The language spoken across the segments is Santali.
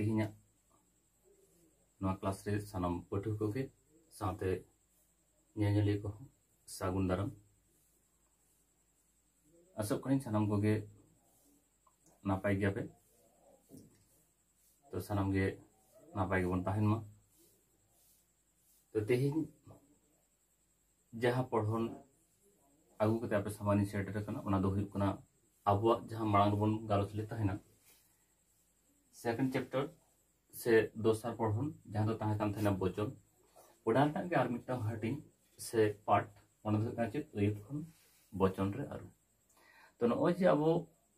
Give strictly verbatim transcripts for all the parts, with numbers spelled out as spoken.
ᱛᱮᱦᱮᱧᱟᱜ ᱱᱚᱣᱟ ᱠᱞᱟᱥ ᱨᱮ ᱥᱟᱱᱟᱢ ᱯᱟᱹᱴᱷᱩᱣᱟᱹ ᱠᱚᱜᱮ ᱥᱟᱶᱛᱮ ᱧᱮᱧᱮᱞᱤᱭᱟᱹ ᱠᱚᱦᱚᱸ ᱥᱟᱹᱜᱩᱱ ᱫᱟᱨᱟᱢ᱾ ᱟᱥᱚᱜ ᱠᱟᱹᱱᱟᱹᱧ ᱥᱟᱱᱟᱢ ᱠᱚᱜᱮ ᱱᱟᱯᱟᱭ ᱜᱮᱭᱟᱯᱮ᱾ ᱛᱚ ᱥᱟᱱᱟᱢ ᱜᱮ ᱱᱟᱯᱟᱭ ᱜᱮᱵᱚᱱ ᱛᱟᱦᱮᱱ ᱢᱟ᱾ ᱛᱚ ᱛᱮᱦᱮᱧ ᱡᱟᱦᱟᱸ ᱯᱚᱲᱦᱚᱱ ᱟᱹᱜᱩ ᱠᱟᱛᱮ ᱟᱯᱮ ᱥᱟᱢᱟᱝ ᱤᱧ ᱥᱮᱴᱮᱨ ᱟᱠᱟᱱᱟ, ᱚᱱᱟ ᱫᱚ ᱦᱩᱭᱩᱜ ᱠᱟᱱᱟ ᱟᱵᱚᱣᱟᱜ ᱡᱟᱦᱟᱸ ᱢᱟᱲᱟᱝ ᱨᱮᱵᱚᱱ ᱜᱟᱞᱚᱪ ᱞᱮᱫ ᱛᱟᱦᱮᱱᱟ, second chapter ᱥᱮ ᱫᱚᱥᱟᱨ ᱯᱚᱲᱦᱚᱱ, ᱡᱟᱦᱟᱸ ᱫᱚ ᱛᱟᱦᱮᱸ ᱠᱟᱱ ᱛᱟᱦᱮᱱᱟ ᱵᱚᱪᱚᱱ, ᱚᱱᱟ ᱨᱮᱱᱟᱜ ᱜᱮ ᱟᱨ ᱢᱤᱫᱴᱟᱝ ᱦᱟᱹᱴᱤᱧ ᱥᱮ ᱯᱟᱨᱴ, ᱚᱱᱟ ᱫᱚ ᱦᱩᱭᱩᱜ ᱠᱟᱱᱟ ᱪᱮᱫ? ᱟᱹᱭᱟᱹᱛ ᱠᱷᱚᱱ ᱵᱚᱪᱚᱱ ᱨᱮ ᱟᱹᱨᱩ᱾ ᱛᱚ ᱱᱚᱜᱼᱚᱭ ᱡᱮ ᱟᱵᱚ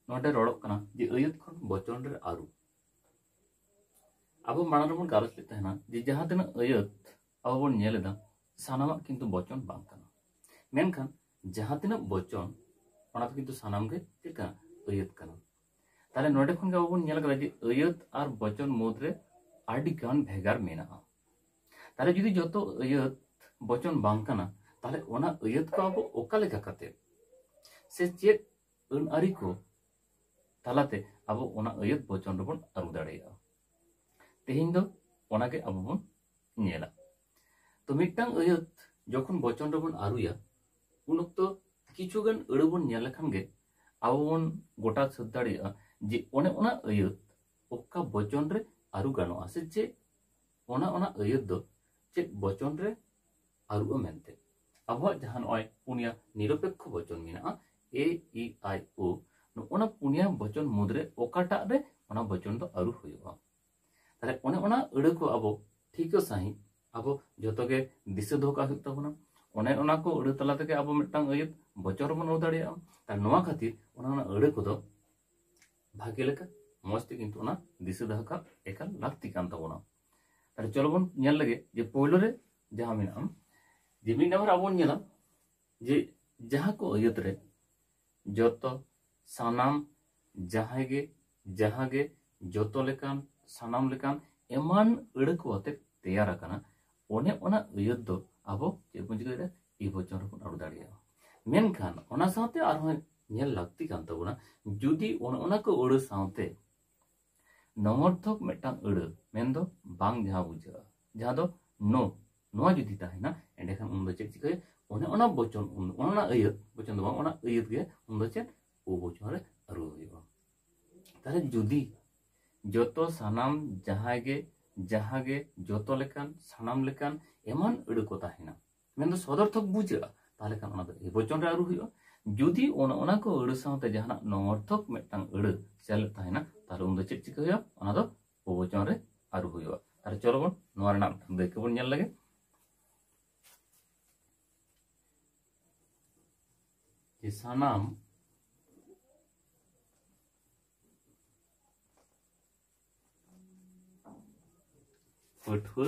ᱱᱚᱰᱮ ᱨᱚᱲᱚᱜ ᱠᱟᱱᱟ ᱡᱮ ᱟᱹᱭᱟᱹᱛ ᱠᱷᱚᱱ ᱵᱚᱪᱚᱱ ᱨᱮ ᱟᱹᱨᱩ, ᱟᱵᱚ ᱢᱟᱲᱟᱝ ᱨᱮᱵᱚᱱ ᱜᱟᱞᱚᱪ ᱞᱮᱫ ᱛᱟᱦᱮᱱᱟ ᱡᱮ ᱡᱟᱦᱟᱸ ᱛᱤᱱᱟᱹᱜ ᱟᱹᱭᱟᱹᱛ ᱟᱵᱚ ᱵᱚᱱ ᱧᱮᱞ ᱮᱫᱟ, ᱥᱟᱱᱟᱢᱟᱜ ᱠᱤᱱᱛᱩ ᱵᱚᱪᱚᱱ ᱵᱟᱝ ᱠᱟᱱᱟ᱾ ᱢᱮᱱᱠᱷᱟᱱ ᱡᱟᱦᱟᱸ ᱛᱤᱱᱟᱹᱜ ᱵᱚᱪᱚᱱ, ᱚᱱᱟ ᱫᱚ ᱠᱤᱱᱛᱩ ᱥᱟᱱᱟᱢ ᱜᱮ ᱪᱮᱫ ᱠᱟᱱᱟ? ᱟᱹᱭᱟᱹᱛ ᱠᱟᱱᱟ᱾ ᱛᱟᱦᱞᱮ ᱱᱚᱰᱮ ᱠᱷᱚᱱ ᱜᱮ ᱟᱵᱚ ᱵᱚᱱ ᱧᱮᱞ ᱠᱟᱫᱟ ᱡᱮ ᱟᱹᱭᱟᱹᱛ ᱟᱨ ᱵᱚᱪᱚᱱ ᱢᱩᱫᱽᱨᱮ ᱟᱹᱰᱤ ᱜᱟᱱ ᱵᱷᱮᱜᱟᱨ ᱢᱮᱱᱟᱜᱼᱟ᱾ ᱛᱟᱦᱞᱮ ᱡᱩᱫᱤ ᱡᱚᱛᱚ ᱟᱹᱭᱟᱹᱛ ᱵᱚᱪᱚᱱ ᱵᱟᱝ ᱠᱟᱱᱟ, ᱛᱟᱦᱞᱮ ᱚᱱᱟ ᱟᱹᱭᱟᱹᱛ ᱠᱚ ᱟᱵᱚ ᱚᱠᱟ ᱞᱮᱠᱟ ᱠᱟᱛᱮ ᱥᱮ ᱪᱮᱫ ᱟᱹᱱ ᱟᱹᱨᱤ ᱠᱚ ᱛᱟᱞᱟᱛᱮ ᱟᱵᱚ ᱚᱱᱟ ᱟᱹᱭᱟᱹᱛ ᱵᱚᱪᱚᱱ ᱨᱮᱵᱚᱱ ᱟᱹᱨᱩ ᱫᱟᱲᱮᱭᱟᱜᱼᱟ? ᱛᱮᱦᱮᱧ ᱫᱚ ᱚᱱᱟᱜᱮ ᱟᱵᱚ ᱵᱚᱱ ᱧᱮᱞᱟ᱾ ᱛᱚ ᱢᱤᱫᱴᱟᱝ ᱟᱹᱭᱟᱹᱛ ᱡᱚᱠᱷᱚᱱ ᱵᱚᱪᱚᱱ ᱨᱮᱵᱚᱱ ᱟᱹᱨᱩᱭᱟ, ᱩᱱ ᱚᱠᱛᱚ ᱠᱤᱪᱷᱩ ᱜᱟᱱ ᱟᱹᱲᱟᱹ ᱵᱚᱱ ᱧᱮᱞ ᱞᱮᱠᱷᱟᱱ ᱜᱮ ᱟᱵᱚ ᱵᱚᱱ ᱜᱚᱴᱟ ᱥᱟᱹᱛ ᱫᱟᱲᱮᱭᱟᱜᱼᱟ ᱡᱮ ᱚᱱᱮ ᱚᱱᱟ ᱟᱹᱭᱟᱹᱛ ᱚᱠᱟ ᱵᱚᱪᱚᱱ ᱨᱮ ᱟᱹᱨᱩ ᱜᱟᱱᱚᱜᱼᱟ, ᱥᱮ ᱪᱮᱫ ᱚᱱᱟ ᱚᱱᱟ ᱟᱹᱭᱟᱹᱛ ᱫᱚ ᱪᱮᱫ ᱵᱚᱪᱚᱱ ᱨᱮ ᱟᱹᱨᱩᱜᱼᱟ ᱢᱮᱱᱛᱮ᱾ ᱟᱵᱚᱣᱟᱜ ᱡᱟᱦᱟᱸ ᱱᱚᱜᱼᱚᱭ ᱯᱩᱱᱭᱟ ᱱᱤᱨᱚᱯᱮᱠᱠᱷᱚ ᱵᱚᱪᱚᱱ ᱢᱮᱱᱟᱜᱼᱟ, ᱮ, ᱤ, ᱟᱭ, ᱳ, ᱱᱚᱜᱼᱚ ᱱᱟ ᱯᱩᱱᱭᱟ ᱵᱚᱪᱚᱱ ᱢᱩᱫᱽᱨᱮ ᱚᱠᱟᱴᱟᱜ ᱨᱮ ᱚᱱᱟ ᱵᱚᱪᱚᱱ ᱫᱚ ᱟᱹᱨᱩ ᱦᱩᱭᱩᱜᱼᱟ? ᱛᱟᱦᱞᱮ ᱚᱱᱮ ᱚᱱᱟ ᱟᱹᱲᱟᱹ ᱠᱚ ᱟᱵᱚ ᱴᱷᱤᱠᱟᱹ ᱥᱟᱺᱦᱤᱡ ᱟᱵᱚ ᱡᱚᱛᱚ ᱜᱮ ᱫᱤᱥᱟᱹ ᱫᱚᱦᱚ ᱠᱟᱜ ᱦᱩᱭᱩᱜ ᱛᱟᱵᱚᱱᱟ᱾ ᱚᱱᱮ ᱚᱱᱟ ᱠᱚ ᱟᱹᱲᱟᱹ ᱛᱟᱞᱟ ᱛᱮᱜᱮ ᱟᱵᱚ ᱢᱤᱫᱴᱟᱝ ᱟᱹᱭᱟᱹᱛ ᱵᱚᱪᱚᱱ ᱨᱮᱵᱚᱱ ᱟᱹᱨᱩ ᱫᱟᱲᱮᱭᱟᱜᱼᱟ᱾ ᱛᱟᱦᱞᱮ ᱱᱚᱣᱟ ᱠᱷᱟᱹᱛᱤᱨ ᱚᱱᱟ ᱚᱱᱟ ᱟᱹᱲᱟᱹ ᱠᱚᱫᱚ ᱵᱷᱟᱜᱮ ᱞᱮᱠᱟ ᱢᱚᱸᱡᱽ ᱛᱮ ᱠᱤᱱᱛᱩ ᱚᱱᱟ ᱫᱤᱥᱟᱹ ᱫᱚᱦᱚ ᱠᱟᱜ ᱮᱠᱟᱞ ᱞᱟᱹᱠᱛᱤ ᱠᱟᱱ ᱛᱟᱵᱚᱱᱟ᱾ ᱛᱟᱦᱞᱮ ᱪᱚᱞᱚ ᱵᱚᱱ ᱧᱮᱞ ᱞᱮᱜᱮ ᱡᱮ ᱯᱳᱭᱞᱳ ᱨᱮ ᱡᱟᱦᱟᱸ ᱢᱮᱱᱟᱜᱼᱟ, ᱡᱮ ᱢᱤᱫ ᱱᱟᱢᱵᱟᱨ ᱟᱵᱚ ᱵᱚᱱ ᱧᱮᱞᱟ ᱡᱮ ᱡᱟᱦᱟᱸ ᱠᱚ ᱟᱹᱭᱟᱹᱛ ᱨᱮ ᱡᱚᱛᱚ, ᱥᱟᱱᱟᱢ, ᱡᱟᱦᱟᱸᱭ ᱜᱮ, ᱡᱟᱦᱟᱸ ᱜᱮ, ᱡᱚᱛᱚ ᱞᱮᱠᱟᱱ, ᱥᱟᱱᱟᱢ ᱞᱮᱠᱟᱱ ᱮᱢᱟᱱ ᱟᱹᱲᱟᱹ ᱠᱚ ᱟᱛᱮ ᱛᱮᱭᱟᱨ ᱟᱠᱟᱱᱟ, ᱚᱱᱮ ᱚᱱᱟ ᱟᱹᱭᱟᱹᱛ ᱫᱚ ᱟᱵᱚ ᱪᱮᱫ ᱵᱚᱱ ᱪᱤᱠᱟᱹ ᱫᱟᱲᱮᱭᱟᱜᱼᱟ? ᱤ ᱵᱚᱪᱚᱱ ᱨᱮᱵᱚᱱ ᱟᱹᱨᱩ ᱫᱟᱲᱮᱭᱟᱜᱼᱟ᱾ ᱢᱮᱱᱠᱷᱟᱱ ᱚᱱᱟ ᱥᱟᱶᱛᱮ ᱟᱨᱦᱚᱸ ᱧᱮᱞ ᱞᱟᱹᱠᱛᱤ ᱠᱟᱱ ᱛᱟᱵᱚᱱᱟ, ᱡᱩᱫᱤ ᱚᱱᱮ ᱚᱱᱟ ᱠᱚ ᱟᱹᱲᱟᱹ ᱥᱟᱶᱛᱮ ᱱᱚᱝᱚᱨᱛᱷᱚᱠ ᱢᱤᱫᱴᱟᱝ ᱟᱹᱲᱟᱹ, ᱢᱮᱱᱫᱚ ᱵᱟᱝ ᱡᱟᱦᱟᱸ ᱵᱩᱡᱷᱟᱹᱜᱼᱟ, ᱡᱟᱦᱟᱸ ᱫᱚ ᱱᱳ, ᱱᱚᱣᱟ ᱡᱩᱫᱤ ᱛᱟᱦᱮᱱᱟ, ᱮᱸᱰᱮᱠᱷᱟᱱ ᱩᱱᱫᱚ ᱪᱮᱫ ᱪᱤᱠᱟᱹᱭᱟ? ᱚᱱᱮ ᱚᱱᱟ ᱵᱚᱪᱚᱱ, ᱚᱱᱟ ᱟᱹᱭᱟᱹᱛ, ᱵᱚᱪᱚᱱ ᱫᱚ ᱵᱟᱝ, ᱚᱱᱟ ᱟᱹᱭᱟᱹᱛ ᱜᱮ ᱩᱱᱫᱚ ᱪᱮᱫ? ᱚ ᱵᱚᱪᱚᱱ ᱨᱮ ᱟᱹᱨᱩ ᱦᱩᱭᱩᱜᱼᱟ᱾ ᱛᱟᱦᱞᱮ ᱡᱩᱫᱤ ᱡᱚᱛᱚ, ᱥᱟᱱᱟᱢ, ᱡᱟᱦᱟᱸᱭ ᱜᱮ, ᱡᱟᱦᱟᱸ ᱜᱮ, ᱡᱚᱛᱚ ᱞᱮᱠᱟᱱ, ᱥᱟᱱᱟᱢ ᱞᱮᱠᱟᱱ ᱮᱢᱟᱱ ᱟᱹᱲᱟᱹ ᱠᱚ ᱛᱟᱦᱮᱱᱟ, ᱢᱮᱱᱫᱚ ᱥᱚᱫᱚᱨᱛᱷᱚᱠ ᱵᱩᱡᱷᱟᱹᱜᱼᱟ, ᱛᱟᱦᱞᱮ ᱠᱷᱟᱱ ᱚᱱᱟ ᱫᱚ ᱮ ᱵᱚᱪᱚᱱ ᱨᱮ ᱟᱹᱨᱩ ᱦᱩᱭᱩᱜᱼᱟ᱾ ᱡᱩᱫᱤ ᱚᱱᱟ, ᱚᱱᱟ ᱠᱚ ᱟᱹᱲᱟᱹ ᱥᱟᱶᱛᱮ ᱡᱟᱦᱟᱱᱟᱜ ᱱᱚᱝᱚᱨᱛᱷᱚᱠ ᱢᱤᱫᱴᱟᱝ ᱟᱹᱲᱟᱹ ᱥᱮᱞᱮᱫ ᱛᱟᱦᱮᱱᱟ, ᱛᱟᱦᱞᱮ ᱩᱱᱫᱚ ᱪᱮᱫ ᱪᱤᱠᱟᱹ ᱦᱩᱭᱩᱜᱼᱟ? ᱚᱱᱟ ᱫᱚ ᱚ ᱵᱚᱪᱚᱱ ᱨᱮ ᱟᱹᱨᱩ ᱦᱩᱭᱩᱜᱼᱟ᱾ ᱛᱟᱦᱞᱮ ᱪᱚᱞᱚ ᱵᱚᱱ ᱱᱚᱣᱟ ᱨᱮᱱᱟᱜ ᱢᱤᱫᱴᱟᱝ ᱫᱟᱹᱭᱠᱟᱹ ᱵᱚᱱ ᱧᱮᱞ ᱞᱮᱜᱮ᱾ ᱡᱮ ᱥᱟᱱᱟᱢ ᱯᱟᱹᱴᱷᱩᱣᱟᱹ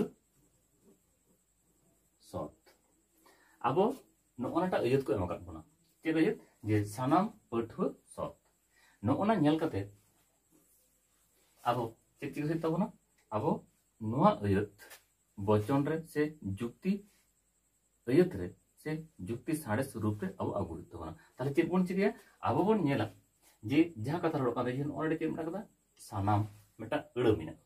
ᱥᱚᱛ᱾ ᱟᱵᱚ ᱱᱚᱜᱼᱚ ᱱᱟᱴᱟᱜ ᱟᱹᱭᱟᱹᱛ ᱠᱚ ᱮᱢ ᱟᱠᱟᱫ ᱵᱚᱱᱟ᱾ ᱪᱮᱫ ᱟᱹᱭᱟᱹᱛ? ᱡᱮ ᱥᱟᱱᱟᱢ ᱯᱟᱹᱴᱷᱩᱣᱟᱹ ᱥᱚᱛ᱾ ᱱᱚᱜᱼᱚ ᱱᱟ ᱧᱮᱞ ᱠᱟᱛᱮ ᱟᱵᱚ ᱪᱮᱫ ᱪᱤᱠᱟᱹ ᱦᱩᱭᱩᱜ ᱛᱟᱵᱚᱱᱟ? ᱟᱵᱚ ᱱᱚᱣᱟ ᱟᱹᱭᱟᱹᱛ ᱵᱚᱪᱚᱱ ᱨᱮ ᱥᱮ ᱡᱩᱠᱛᱤ ᱟᱹᱭᱟᱹᱛ ᱨᱮ ᱥᱮ ᱡᱩᱠᱛᱤ ᱥᱟᱬᱮᱥ ᱨᱩᱯ ᱨᱮ ᱟᱵᱚ ᱟᱹᱜᱩ ᱦᱩᱭᱩᱜ ᱛᱟᱵᱚᱱᱟ᱾ ᱛᱟᱦᱞᱮ ᱪᱮᱫ ᱵᱚᱱ ᱪᱤᱠᱟᱹᱭᱟ? ᱟᱵᱚ ᱵᱚᱱ ᱧᱮᱞᱟ ᱡᱮ ᱡᱟᱦᱟᱸ ᱠᱟᱛᱷᱟ ᱨᱚᱲ ᱠᱟᱱ ᱛᱟᱦᱮᱸ, ᱱᱚᱜᱼᱚᱭ ᱱᱚᱰᱮ ᱪᱮᱫ ᱢᱮᱱᱟᱜ ᱠᱟᱫᱟ? ᱥᱟᱱᱟᱢ ᱢᱤᱫᱴᱟᱝ ᱟᱹᱲᱟᱹ ᱢᱮᱱᱟᱜᱼᱟ᱾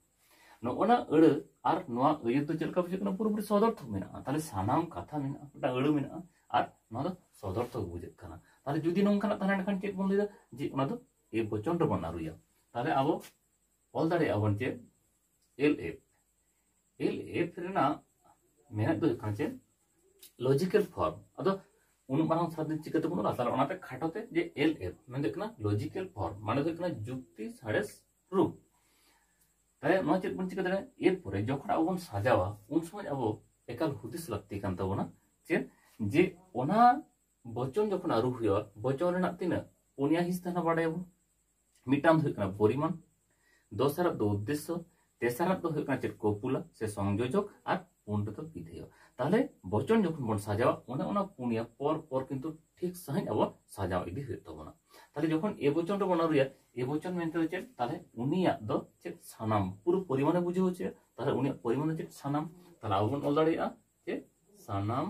ᱱᱚᱜᱼᱚ ᱱᱟ ᱟᱹᱲᱟᱹ ᱟᱨ ᱱᱚᱣᱟ ᱟᱹᱭᱟᱹᱛ ᱫᱚ ᱪᱮᱫ ᱞᱮᱠᱟ ᱵᱩᱡᱷᱟᱹᱜ ᱠᱟᱱᱟ? ᱯᱩᱨᱟᱹᱯᱩᱨᱤ ᱥᱚᱫᱚᱨᱛᱷᱚᱠ ᱢᱮᱱᱟᱜᱼᱟ᱾ ᱛᱟᱦᱞᱮ ᱥᱟᱱᱟᱢ ᱠᱟᱛᱷᱟ ᱢᱮᱱᱟᱜᱼᱟ, ᱢᱤᱫᱴᱟᱝ ᱟᱹᱲᱟᱹ ᱢᱮᱱᱟᱜᱼᱟ ᱟᱨ ᱱᱚᱣᱟ ᱫᱚ ᱥᱚᱫᱚᱨᱛᱷᱚᱠ ᱵᱩᱡᱷᱟᱹᱜ ᱠᱟᱱᱟ᱾ ᱛᱟᱦᱞᱮ ᱡᱩᱫᱤ ᱱᱚᱝᱠᱟᱱᱟᱜ ᱛᱟᱦᱮᱸ ᱞᱮᱱᱠᱷᱟᱱ ᱪᱮᱫ ᱵᱚᱱ ᱞᱟᱹᱭᱫᱟ? ᱡᱮ ᱚᱱᱟ ᱫᱚ ᱮ ᱵᱚᱪᱚᱱ ᱨᱮᱵᱚᱱ ᱟᱹᱨᱩᱭᱟ᱾ ᱛᱟᱦᱞᱮ ᱟᱵᱚ ᱚᱞ ᱫᱟᱲᱮᱭᱟᱜᱼᱟ ᱵᱚᱱ ᱪᱮᱫ? L F. ᱮᱞ ᱮᱯᱷ ᱨᱮᱱᱟᱜ ᱢᱮᱱᱮᱫ ᱫᱚ ᱦᱩᱭᱩᱜ ᱠᱟᱱᱟ ᱪᱮᱫ? Logical form. ᱟᱫᱚ ᱩᱱᱟᱹᱜ ᱢᱟᱨᱟᱝ ᱥᱟᱵᱡᱮᱠᱴ ᱪᱤᱠᱟᱹ ᱛᱮᱵᱚᱱ ᱚᱞᱟ? ᱛᱟᱦᱞᱮ ᱚᱱᱟᱛᱮ ᱠᱷᱟᱴᱚ ᱛᱮ ᱡᱮ ᱮᱞ ᱮᱯᱷ ᱢᱮᱱ ᱫᱚ ᱦᱩᱭᱩᱜ ᱠᱟᱱᱟ ᱞᱚᱡᱤᱠᱮᱞ ᱯᱷᱚᱨᱢ, ᱢᱟᱱᱮ ᱫᱚ ᱦᱩᱭᱩᱜ ᱠᱟᱱᱟ ᱡᱩᱠᱛᱤ ᱥᱟᱬᱮᱥ ᱨᱩᱯ᱾ ᱛᱟᱦᱞᱮ ᱱᱚᱣᱟ ᱪᱮᱫ ᱵᱚᱱ ᱪᱤᱠᱟᱹ ᱫᱟᱲᱮᱭᱟᱜᱼᱟ? ᱮᱨᱯᱚᱨᱮ ᱡᱚᱠᱷᱚᱱ ᱟᱵᱚ ᱵᱚᱱ ᱥᱟᱡᱟᱣᱟ, ᱩᱱ ᱥᱚᱢᱚᱭ ᱟᱵᱚ ᱮᱠᱟᱞ ᱦᱩᱫᱤᱥ ᱞᱟᱹᱠᱛᱤ ᱠᱟᱱ ᱛᱟᱵᱚᱱᱟ᱾ ᱪᱮᱫ? ᱡᱮ ᱚᱱᱟ ᱵᱚᱪᱚᱱ ᱡᱚᱠᱷᱚᱱ ᱟᱹᱨᱩ ᱦᱩᱭᱩᱜᱼᱟ, ᱵᱚᱪᱚᱱ ᱨᱮᱱᱟᱜ ᱛᱤᱱᱟᱹᱜ? ᱯᱩᱱᱭᱟ ᱦᱤᱸᱥ ᱛᱟᱦᱮᱱᱟ, ᱵᱟᱰᱟᱭᱟᱵᱚᱱ᱾ ᱢᱤᱫᱴᱟᱝ ᱫᱚ ᱦᱩᱭᱩᱜ ᱠᱟᱱᱟ ᱯᱚᱨᱤᱢᱟᱱ, ᱫᱚᱥᱟᱨᱟᱜ ᱫᱚ ᱩᱫᱽᱫᱮᱥᱥᱚ, ᱛᱮᱥᱟᱨᱟᱜ ᱫᱚ ᱦᱩᱭᱩᱜ ᱠᱟᱱᱟ ᱪᱮᱫ? ᱠᱚᱯᱩᱞᱟ ᱥᱮ ᱥᱚᱝᱡᱳᱡᱚᱠ, ᱟᱨ ᱯᱩᱱ ᱨᱮᱫᱚ ᱵᱤᱫᱷᱮᱭᱚ᱾ ᱛᱟᱦᱞᱮ ᱵᱚᱪᱚᱱ ᱡᱚᱠᱷᱚᱱ ᱵᱚᱱ ᱥᱟᱡᱟᱣᱟ, ᱚᱱᱮ ᱚᱱᱟ ᱯᱩᱱᱭᱟ ᱯᱚᱨ ᱯᱚᱨ ᱠᱤᱱᱛᱩ ᱴᱷᱤᱠ ᱥᱟᱺᱦᱤᱡ ᱟᱵᱚ ᱥᱟᱡᱟᱣ ᱤᱫᱤ ᱦᱩᱭᱩᱜ ᱛᱟᱵᱚᱱᱟ᱾ ᱛᱟᱦᱞᱮ ᱡᱚᱠᱷᱚᱱ ᱮ ᱵᱚᱪᱚᱱ ᱨᱮᱵᱚᱱ ᱟᱹᱨᱩᱭᱟ, ᱮ ᱵᱚᱪᱚᱱ ᱢᱮᱱᱛᱮ ᱫᱚ ᱪᱮᱫ? ᱛᱟᱦᱞᱮ ᱩᱱᱤᱭᱟᱜ ᱫᱚ ᱪᱮᱫ? ᱥᱟᱱᱟᱢ, ᱯᱩᱨᱟᱹ ᱯᱚᱨᱤᱢᱟᱱᱮ ᱵᱩᱡᱷᱟᱹᱣ ᱦᱚᱪᱚᱭᱟ᱾ ᱛᱟᱦᱞᱮ ᱩᱱᱤᱭᱟᱜ ᱯᱚᱨᱤᱢᱟᱱ ᱫᱚ ᱪᱮᱫ? ᱥᱟᱱᱟᱢ᱾ ᱛᱟᱦᱞᱮ ᱟᱵᱚ ᱵᱚᱱ ᱚᱞ ᱫᱟᱲᱮᱭᱟᱜᱼᱟ ᱪᱮᱫ? ᱥᱟᱱᱟᱢ᱾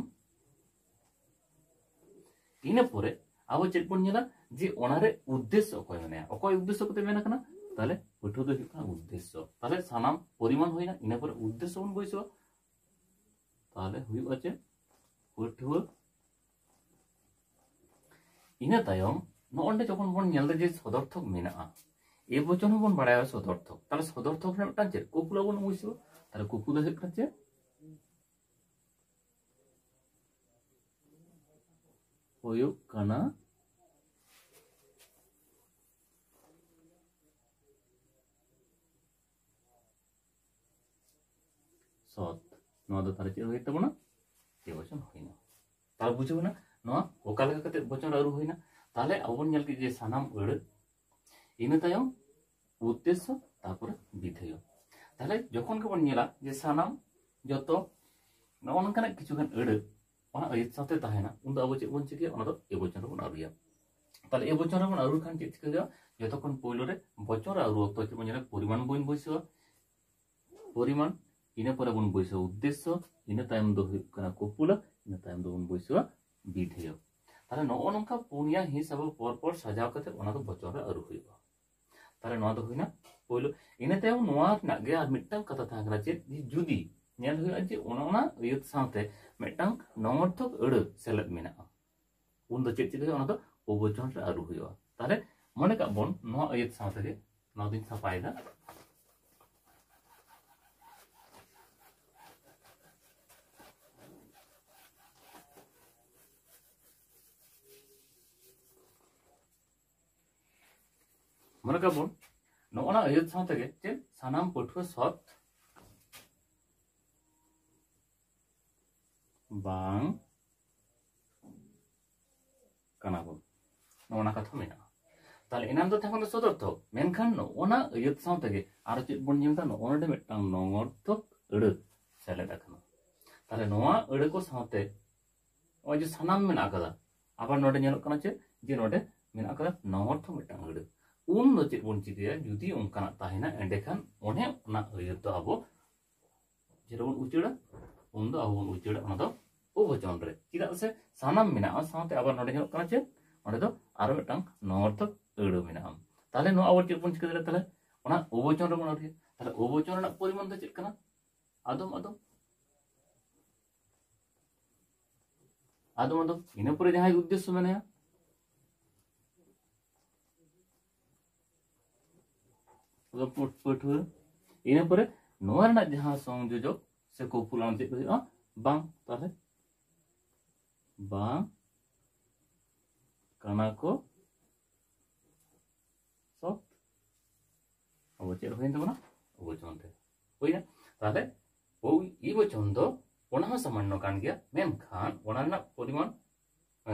ᱤᱱᱟᱹ ᱯᱚᱨᱮ ᱟᱵᱚ ᱪᱮᱫ ᱵᱚᱱ ᱧᱮᱞᱟ? ᱡᱮ ᱚᱱᱟᱨᱮ ᱩᱫᱽᱫᱮᱥᱥᱚ ᱚᱠᱚᱭ ᱢᱮᱱᱟᱭᱟ? ᱚᱠᱚᱭ ᱩᱫᱽᱫᱮᱥᱥᱚ ᱠᱟᱛᱮ ᱢᱮᱱ ᱟᱠᱟᱱᱟ? ᱛᱟᱦᱞᱮ ᱯᱟᱹᱴᱷᱩᱣᱟᱹ ᱫᱚ ᱦᱩᱭᱩᱜ ᱠᱟᱱᱟ ᱩᱫᱽᱫᱮᱥᱥᱚ᱾ ᱛᱟᱦᱞᱮ ᱥᱟᱱᱟᱢ ᱯᱚᱨᱤᱢᱟᱱ ᱦᱩᱭᱱᱟ, ᱤᱱᱟᱹ ᱯᱚᱨᱮ ᱩᱫᱽᱫᱮᱥᱥᱚ ᱵᱚᱱ ᱵᱟᱹᱭᱥᱟᱹᱣᱟ᱾ ᱛᱟᱦᱞᱮ ᱦᱩᱭᱩᱜᱼᱟ ᱪᱮᱫ? ᱯᱟᱹᱴᱷᱩᱣᱟᱹ᱾ ᱤᱱᱟᱹ ᱛᱟᱭᱚᱢ ᱱᱚᱜᱼᱚ ᱱᱚᱰᱮ ᱡᱚᱠᱷᱚᱱ ᱵᱚᱱ ᱧᱮᱞ ᱮᱫᱟ ᱡᱮ ᱥᱚᱫᱚᱨᱛᱷᱚᱠ ᱢᱮᱱᱟᱜᱼᱟ, ᱮ ᱵᱚᱪᱚᱱ ᱦᱚᱸᱵᱚᱱ ᱵᱟᱲᱟᱭᱟ ᱥᱚᱫᱚᱨᱛᱷᱚᱠ, ᱛᱟᱦᱞᱮ ᱥᱚᱫᱚᱨᱛᱷᱚᱠ ᱨᱮ ᱢᱤᱫᱴᱟᱝ ᱪᱮᱫ ᱠᱚᱯᱩᱞᱟ ᱵᱚᱱ ᱵᱟᱹᱭᱥᱟᱹᱣᱟ? ᱛᱟᱦᱞᱮ ᱠᱚᱯᱩᱞᱟ ᱦᱩᱭᱩᱜ ᱠᱟᱱᱟ ᱪᱮᱫ? ᱦᱩᱭᱩᱜ ᱠᱟᱱᱟ ᱥᱚᱛ᱾ ᱱᱚᱣᱟ ᱫᱚ ᱛᱟᱦᱞᱮ ᱪᱮᱫ ᱦᱩᱭᱩᱜ ᱛᱟᱵᱚᱱᱟ? ᱮ ᱵᱚᱪᱚᱱ ᱦᱩᱭᱱᱟ᱾ ᱛᱟᱦᱞᱮ ᱵᱩᱡᱷᱟᱹᱣ ᱮᱱᱟ ᱱᱚᱣᱟ ᱚᱠᱟ ᱞᱮᱠᱟ ᱠᱟᱛᱮ ᱵᱚᱪᱚᱱ ᱨᱮ ᱟᱹᱨᱩ ᱦᱩᱭᱱᱟ᱾ ᱛᱟᱦᱞᱮ ᱟᱵᱚ ᱵᱚᱱ ᱧᱮᱞ ᱠᱮᱫ ᱡᱮ ᱥᱟᱱᱟᱢ ᱟᱹᱲᱟᱹ, ᱤᱱᱟᱹ ᱛᱟᱭᱚᱢ ᱩᱫᱽᱫᱮᱥᱥᱚ, ᱛᱟᱨᱯᱚᱨᱮ ᱵᱤᱫᱷᱮᱭᱚ᱾ ᱛᱟᱦᱞᱮ ᱡᱚᱠᱷᱚᱱ ᱜᱮᱵᱚᱱ ᱧᱮᱞᱟ ᱡᱮ ᱥᱟᱱᱟᱢ ᱡᱚᱛᱚ ᱱᱚᱜᱼᱚ ᱱᱚᱝᱠᱟᱱᱟᱜ ᱠᱤᱪᱷᱩ ᱜᱟᱱ ᱟᱹᱲᱟᱹ ᱚᱱᱟ ᱟᱹᱭᱟᱹᱛ ᱥᱟᱶᱛᱮ ᱛᱟᱦᱮᱱᱟ, ᱩᱱᱫᱚ ᱟᱵᱚ ᱪᱮᱫ ᱵᱚᱱ ᱪᱤᱠᱟᱹᱭᱟ? ᱚᱱᱟ ᱫᱚ ᱮ ᱵᱚᱪᱚᱱ ᱨᱮᱵᱚᱱ ᱟᱹᱨᱩᱭᱟ᱾ ᱛᱟᱦᱞᱮ ᱮ ᱵᱚᱪᱚᱱ ᱨᱮᱵᱚᱱ ᱟᱹᱨᱩ ᱞᱮᱠᱷᱟᱱ ᱪᱮᱫ ᱪᱤᱠᱟᱹᱜᱼᱟ? ᱡᱚᱛᱚ ᱠᱷᱚᱱ ᱯᱳᱭᱞᱳ ᱨᱮ ᱵᱚᱪᱚᱱ ᱨᱮ ᱟᱹᱨᱩ ᱚᱠᱛᱚ ᱪᱮᱫ ᱵᱚᱱ ᱧᱮᱞᱟ? ᱯᱚᱨᱤᱢᱟᱱ ᱵᱚᱱ ᱵᱟᱹᱭᱥᱟᱹᱣᱟ, ᱯᱚᱨᱤᱢᱟᱱ, ᱤᱱᱟᱹ ᱯᱚᱨᱮ ᱵᱚᱱ ᱵᱟᱹᱭᱥᱟᱹᱣᱟ ᱩᱫᱽᱫᱮᱥᱥᱚ, ᱤᱱᱟᱹ ᱛᱟᱭᱚᱢ ᱫᱚ ᱦᱩᱭᱩᱜ ᱠᱟᱱᱟ ᱠᱚᱯᱩᱞᱟ, ᱤᱱᱟᱹ ᱛᱟᱭᱚᱢ ᱫᱚᱵᱚᱱ ᱵᱟᱹᱭᱥᱟᱹᱣᱟ ᱵᱤᱫᱷᱮᱭᱚ᱾ ᱛᱟᱦᱞᱮ ᱱᱚᱜᱼᱚ ᱱᱚᱝᱠᱟ ᱯᱩᱱᱭᱟ ᱦᱤᱸᱥ ᱟᱵᱚ ᱯᱚᱨ ᱯᱚᱨ ᱥᱟᱡᱟᱣ ᱠᱟᱛᱮ ᱚᱱᱟ ᱫᱚ ᱵᱚᱪᱚᱱ ᱨᱮ ᱟᱹᱨᱩ ᱦᱩᱭᱩᱜᱼᱟ᱾ ᱛᱟᱦᱞᱮ ᱱᱚᱣᱟ ᱫᱚ ᱦᱩᱭᱱᱟ ᱯᱳᱭᱞᱳ᱾ ᱤᱱᱟᱹ ᱛᱟᱭᱚᱢ ᱱᱚᱣᱟ ᱨᱮᱱᱟᱜ ᱜᱮ ᱟᱨ ᱢᱤᱫᱴᱟᱝ ᱠᱟᱛᱷᱟ ᱛᱟᱦᱮᱸ ᱠᱟᱱᱟ ᱪᱮᱫ, ᱡᱩᱫᱤ ᱧᱮᱞ ᱦᱩᱭᱩᱜᱼᱟ ᱡᱮ ᱚᱱᱟ, ᱚᱱᱟ ᱟᱹᱭᱟᱹᱛ ᱥᱟᱶᱛᱮ ᱢᱤᱫᱴᱟᱝ ᱱᱚᱝᱚᱨᱛᱷᱚᱠ ᱟᱹᱲᱟᱹ ᱥᱮᱞᱮᱫ ᱢᱮᱱᱟᱜᱼᱟ, ᱩᱱ ᱫᱚ ᱪᱮᱫ ᱪᱤᱠᱟᱹ ᱦᱩᱭᱩᱜᱼᱟ? ᱚᱱᱟ ᱫᱚ ᱚᱵᱚᱪᱚᱱ ᱨᱮ ᱟᱹᱨᱩ ᱦᱩᱭᱩᱜᱼᱟ᱾ ᱛᱟᱦᱞᱮ ᱢᱚᱱᱮ ᱠᱟᱜ ᱵᱚᱱ ᱱᱚᱣᱟ ᱟᱹᱭᱟᱹᱛ ᱥᱟᱶ ᱛᱮᱜᱮ ᱱᱚᱣᱟ ᱫᱚᱧ ᱥᱟᱯᱷᱟᱭᱮᱫᱟ᱾ ᱢᱚᱱᱮ ᱠᱟᱜ ᱵᱚᱱ ᱱᱚᱜᱼᱚ ᱱᱟ ᱟᱹᱭᱟᱹᱛ ᱥᱟᱶ ᱛᱮᱜᱮ ᱪᱮᱫ ᱥᱟᱱᱟᱢ ᱯᱟᱹᱴᱷᱩᱣᱟᱹ ᱥᱚᱛ ᱵᱟᱝ ᱠᱟᱱᱟ ᱵᱚᱱ, ᱱᱚᱜᱼᱚ ᱱᱟ ᱠᱟᱛᱷᱟ ᱢᱮᱱᱟᱜᱼᱟ᱾ ᱛᱟᱦᱞᱮ ᱮᱱᱟᱱ ᱫᱚ ᱛᱟᱦᱮᱸ ᱠᱟᱱᱟ ᱥᱚᱫᱚᱨᱛᱷᱚᱠ, ᱢᱮᱱᱠᱷᱟᱱ ᱱᱚᱜᱼᱚ ᱱᱟ ᱟᱹᱭᱟᱹᱛ ᱥᱟᱶ ᱛᱮᱜᱮ ᱟᱨᱚ ᱪᱮᱫ ᱵᱚᱱ ᱧᱮᱞ ᱮᱫᱟ? ᱱᱚᱜᱼᱚ ᱱᱚᱰᱮ ᱢᱤᱫᱴᱟᱝ ᱱᱚᱝᱚᱨᱛᱷᱚᱠ ᱟᱹᱲᱟᱹ ᱥᱮᱞᱮᱫ ᱟᱠᱟᱱᱟ᱾ ᱛᱟᱦᱞᱮ ᱱᱚᱣᱟ ᱟᱹᱲᱟᱹ ᱠᱚ ᱥᱟᱶᱛᱮ ᱱᱚᱜᱼᱚᱭ ᱡᱮ ᱥᱟᱱᱟᱢ ᱢᱮᱱᱟᱜ ᱟᱠᱟᱫᱟ, ᱟᱵᱟᱨ ᱱᱚᱰᱮ ᱧᱮᱞᱚᱜ ᱠᱟᱱᱟ ᱪᱮᱫ, ᱡᱮ ᱱᱚᱰᱮ ᱢᱮᱱᱟᱜ ᱟᱠᱟᱫᱟ ᱱᱚᱝᱚᱨᱛᱷᱚᱠ ᱢᱤᱫᱴᱟᱝ ᱟᱹᱲᱟᱹ᱾ ᱩᱱ ᱫᱚ ᱪᱮᱫ ᱵᱚᱱ ᱪᱤᱠᱟᱹᱭᱟ? ᱡᱩᱫᱤ ᱚᱱᱠᱟᱱᱟᱜ ᱛᱟᱦᱮᱱᱟ, ᱮᱸᱰᱮᱠᱷᱟᱱ ᱚᱱᱮ ᱚᱱᱟ ᱟᱹᱭᱟᱹᱛ ᱫᱚ ᱟᱵᱚ ᱡᱮᱴᱟ ᱵᱚᱱ ᱩᱪᱟᱹᱲᱟ, ᱩᱱ ᱫᱚ ᱟᱵᱚ ᱵᱚᱱ ᱩᱪᱟᱹᱲᱟ ᱚᱱᱟ ᱫᱚ ᱚᱵᱚᱪᱚᱱ ᱨᱮ, ᱪᱮᱫᱟᱜ ᱥᱮ ᱥᱟᱱᱟᱢ ᱢᱮᱱᱟᱜᱼᱟ᱾ ᱥᱟᱶᱛᱮ ᱟᱵᱟᱨ ᱱᱚᱰᱮ ᱧᱮᱞᱚᱜ ᱠᱟᱱᱟ ᱪᱮᱫ, ᱚᱸᱰᱮ ᱫᱚ ᱟᱨᱚ ᱢᱤᱫᱴᱟᱝ ᱱᱚᱝᱚᱨᱛᱷᱚᱠ ᱟᱹᱲᱟᱹ ᱢᱮᱱᱟᱜᱼᱟ᱾ ᱛᱟᱦᱞᱮ ᱱᱚᱣᱟ ᱟᱵᱚ ᱪᱮᱫ ᱵᱚᱱ ᱪᱤᱠᱟᱹ ᱫᱟᱲᱮᱭᱟᱜᱼᱟ? ᱛᱟᱦᱞᱮ ᱚᱱᱟ ᱚᱵᱚᱪᱚᱱ ᱨᱮᱵᱚᱱ ᱟᱹᱨᱩᱭᱟ᱾ ᱛᱟᱦᱞᱮ ᱚᱵᱚᱪᱚᱱ ᱨᱮᱱᱟᱜ ᱯᱚᱨᱤᱢᱟᱱ ᱫᱚ ᱪᱮᱫ ᱠᱟᱱᱟ? ᱟᱫᱚᱢ ᱟᱫᱚᱢ, ᱟᱫᱚᱢ ᱟᱫᱚᱢ᱾ ᱤᱱᱟᱹ ᱯᱚᱨᱮ ᱡᱟᱦᱟᱸᱭ ᱩᱫᱽᱫᱮᱥᱥᱚ ᱢᱮᱱᱟᱭᱟ, ᱯᱟᱹᱴᱷᱩᱣᱟᱹ, ᱤᱱᱟᱹ ᱯᱚᱨᱮ ᱱᱚᱣᱟ ᱨᱮᱱᱟᱜ ᱡᱟᱦᱟᱸ ᱥᱚᱝᱡᱳᱡᱚᱠ ᱥᱮ ᱠᱚᱯᱩᱞᱟᱱ ᱪᱮᱫ ᱦᱩᱭᱩᱜᱼᱟ? ᱵᱟᱝ᱾ ᱛᱟᱦᱞᱮ ᱵᱟᱝ ᱠᱟᱱᱟ ᱠᱚ ᱥᱚᱛ᱾ ᱟᱵᱚ ᱪᱮᱫ ᱦᱩᱭᱮᱱ ᱛᱟᱵᱚᱱᱟ? ᱚᱵᱚᱪᱚᱱ ᱨᱮ ᱦᱩᱭᱱᱟ᱾ ᱛᱟᱦᱞᱮ ᱳᱭ ᱤᱵᱚᱪᱚᱱ ᱫᱚ ᱚᱱᱟ ᱦᱚᱸ ᱥᱟᱢᱟᱱᱱᱚ ᱠᱟᱱ ᱜᱮᱭᱟ, ᱢᱮᱱᱠᱷᱟᱱ ᱚᱱᱟ ᱨᱮᱱᱟᱜ ᱯᱚᱨᱤᱢᱟᱱ, ᱮ,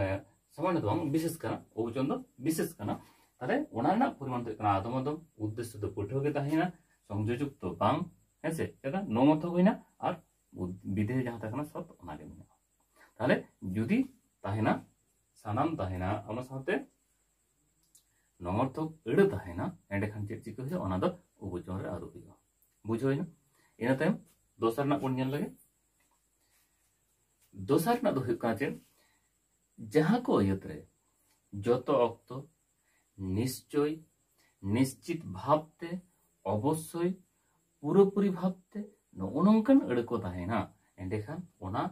ᱥᱟᱢᱟᱱᱱᱚ ᱫᱚ ᱵᱟᱝ, ᱵᱤᱥᱮᱥ ᱠᱟᱱᱟ, ᱚᱵᱚᱪᱚᱱ ᱫᱚ ᱵᱤᱥᱮᱥ ᱠᱟᱱᱟ᱾ ᱛᱟᱦᱞᱮ ᱚᱱᱟ ᱨᱮᱱᱟᱜ ᱯᱚᱨᱤᱢᱟᱱ ᱫᱚ ᱦᱩᱭᱩᱜ ᱠᱟᱱᱟ ᱟᱫᱚᱢ ᱟᱫᱚᱢ, ᱩᱫᱽᱫᱮᱥᱥᱚ ᱫᱚ ᱯᱟᱹᱴᱷᱩᱣᱟᱹ ᱜᱮ ᱛᱟᱦᱮᱸᱭᱮᱱᱟ, ᱥᱚᱝᱡᱳᱡᱚᱠ ᱫᱚ ᱵᱟᱝ, ᱦᱮᱸ ᱥᱮ? ᱪᱮᱫᱟᱜ? ᱱᱚᱝᱚᱨᱛᱷᱚᱠ ᱦᱩᱭᱱᱟ ᱟᱨ ᱩᱫ-, ᱵᱤᱫᱷᱮᱭ ᱡᱟᱦᱟᱸ ᱛᱟᱦᱮᱸ ᱠᱟᱱᱟ ᱥᱚᱛ, ᱚᱱᱟ ᱜᱮ ᱢᱮᱱᱟᱜᱼᱟ᱾ ᱛᱟᱦᱞᱮ ᱡᱩᱫᱤ ᱛᱟᱦᱮᱱᱟ, ᱥᱟᱱᱟᱢ ᱛᱟᱦᱮᱱᱟ, ᱚᱱᱟ ᱥᱟᱶᱛᱮ ᱱᱚᱝᱚᱨᱛᱷᱚᱠ ᱟᱹᱲᱟᱹ ᱛᱟᱦᱮᱱᱟ, ᱮᱸᱰᱮᱠᱷᱟᱱ ᱪᱮᱫ ᱪᱤᱠᱟᱹ ᱦᱩᱭᱩᱜᱼᱟ? ᱚᱱᱟ ᱫᱚ ᱚᱵᱚᱪᱚᱱ ᱨᱮ ᱟᱹᱨᱩ ᱦᱩᱭᱩᱜᱼᱟ᱾ ᱵᱩᱡᱷᱟᱹᱣ ᱮᱱᱟ? ᱤᱱᱟᱹ ᱛᱟᱭᱚᱢ ᱫᱚᱥᱟᱨ ᱨᱮᱱᱟᱜ ᱵᱚᱱ ᱧᱮᱞ ᱞᱮᱜᱮ᱾ ᱫᱚᱥᱟᱨ ᱨᱮᱱᱟᱜ ᱫᱚ ᱦᱩᱭᱩᱜ ᱠᱟᱱᱟ ᱪᱮᱫ? ᱡᱟᱦᱟᱸ ᱠᱚ ᱟᱹᱭᱟᱹᱛ ᱨᱮ ᱡᱚᱛᱚ ᱚᱠᱛᱚ, ᱱᱤᱥᱪᱚᱭ, ᱱᱤᱥᱪᱤᱛ ᱵᱷᱟᱵᱽᱛᱮ, ᱚᱵᱚᱥᱥᱳᱭ, ᱯᱩᱨᱟᱹᱯᱩᱨᱤ ᱵᱷᱟᱵᱽᱛᱮ, ᱱᱚᱜᱼᱚ ᱱᱚᱝᱠᱟᱱ ᱟᱹᱲᱟᱹ ᱠᱚ ᱛᱟᱦᱮᱱᱟ, ᱮᱸᱰᱮᱠᱷᱟᱱ ᱚᱱᱟ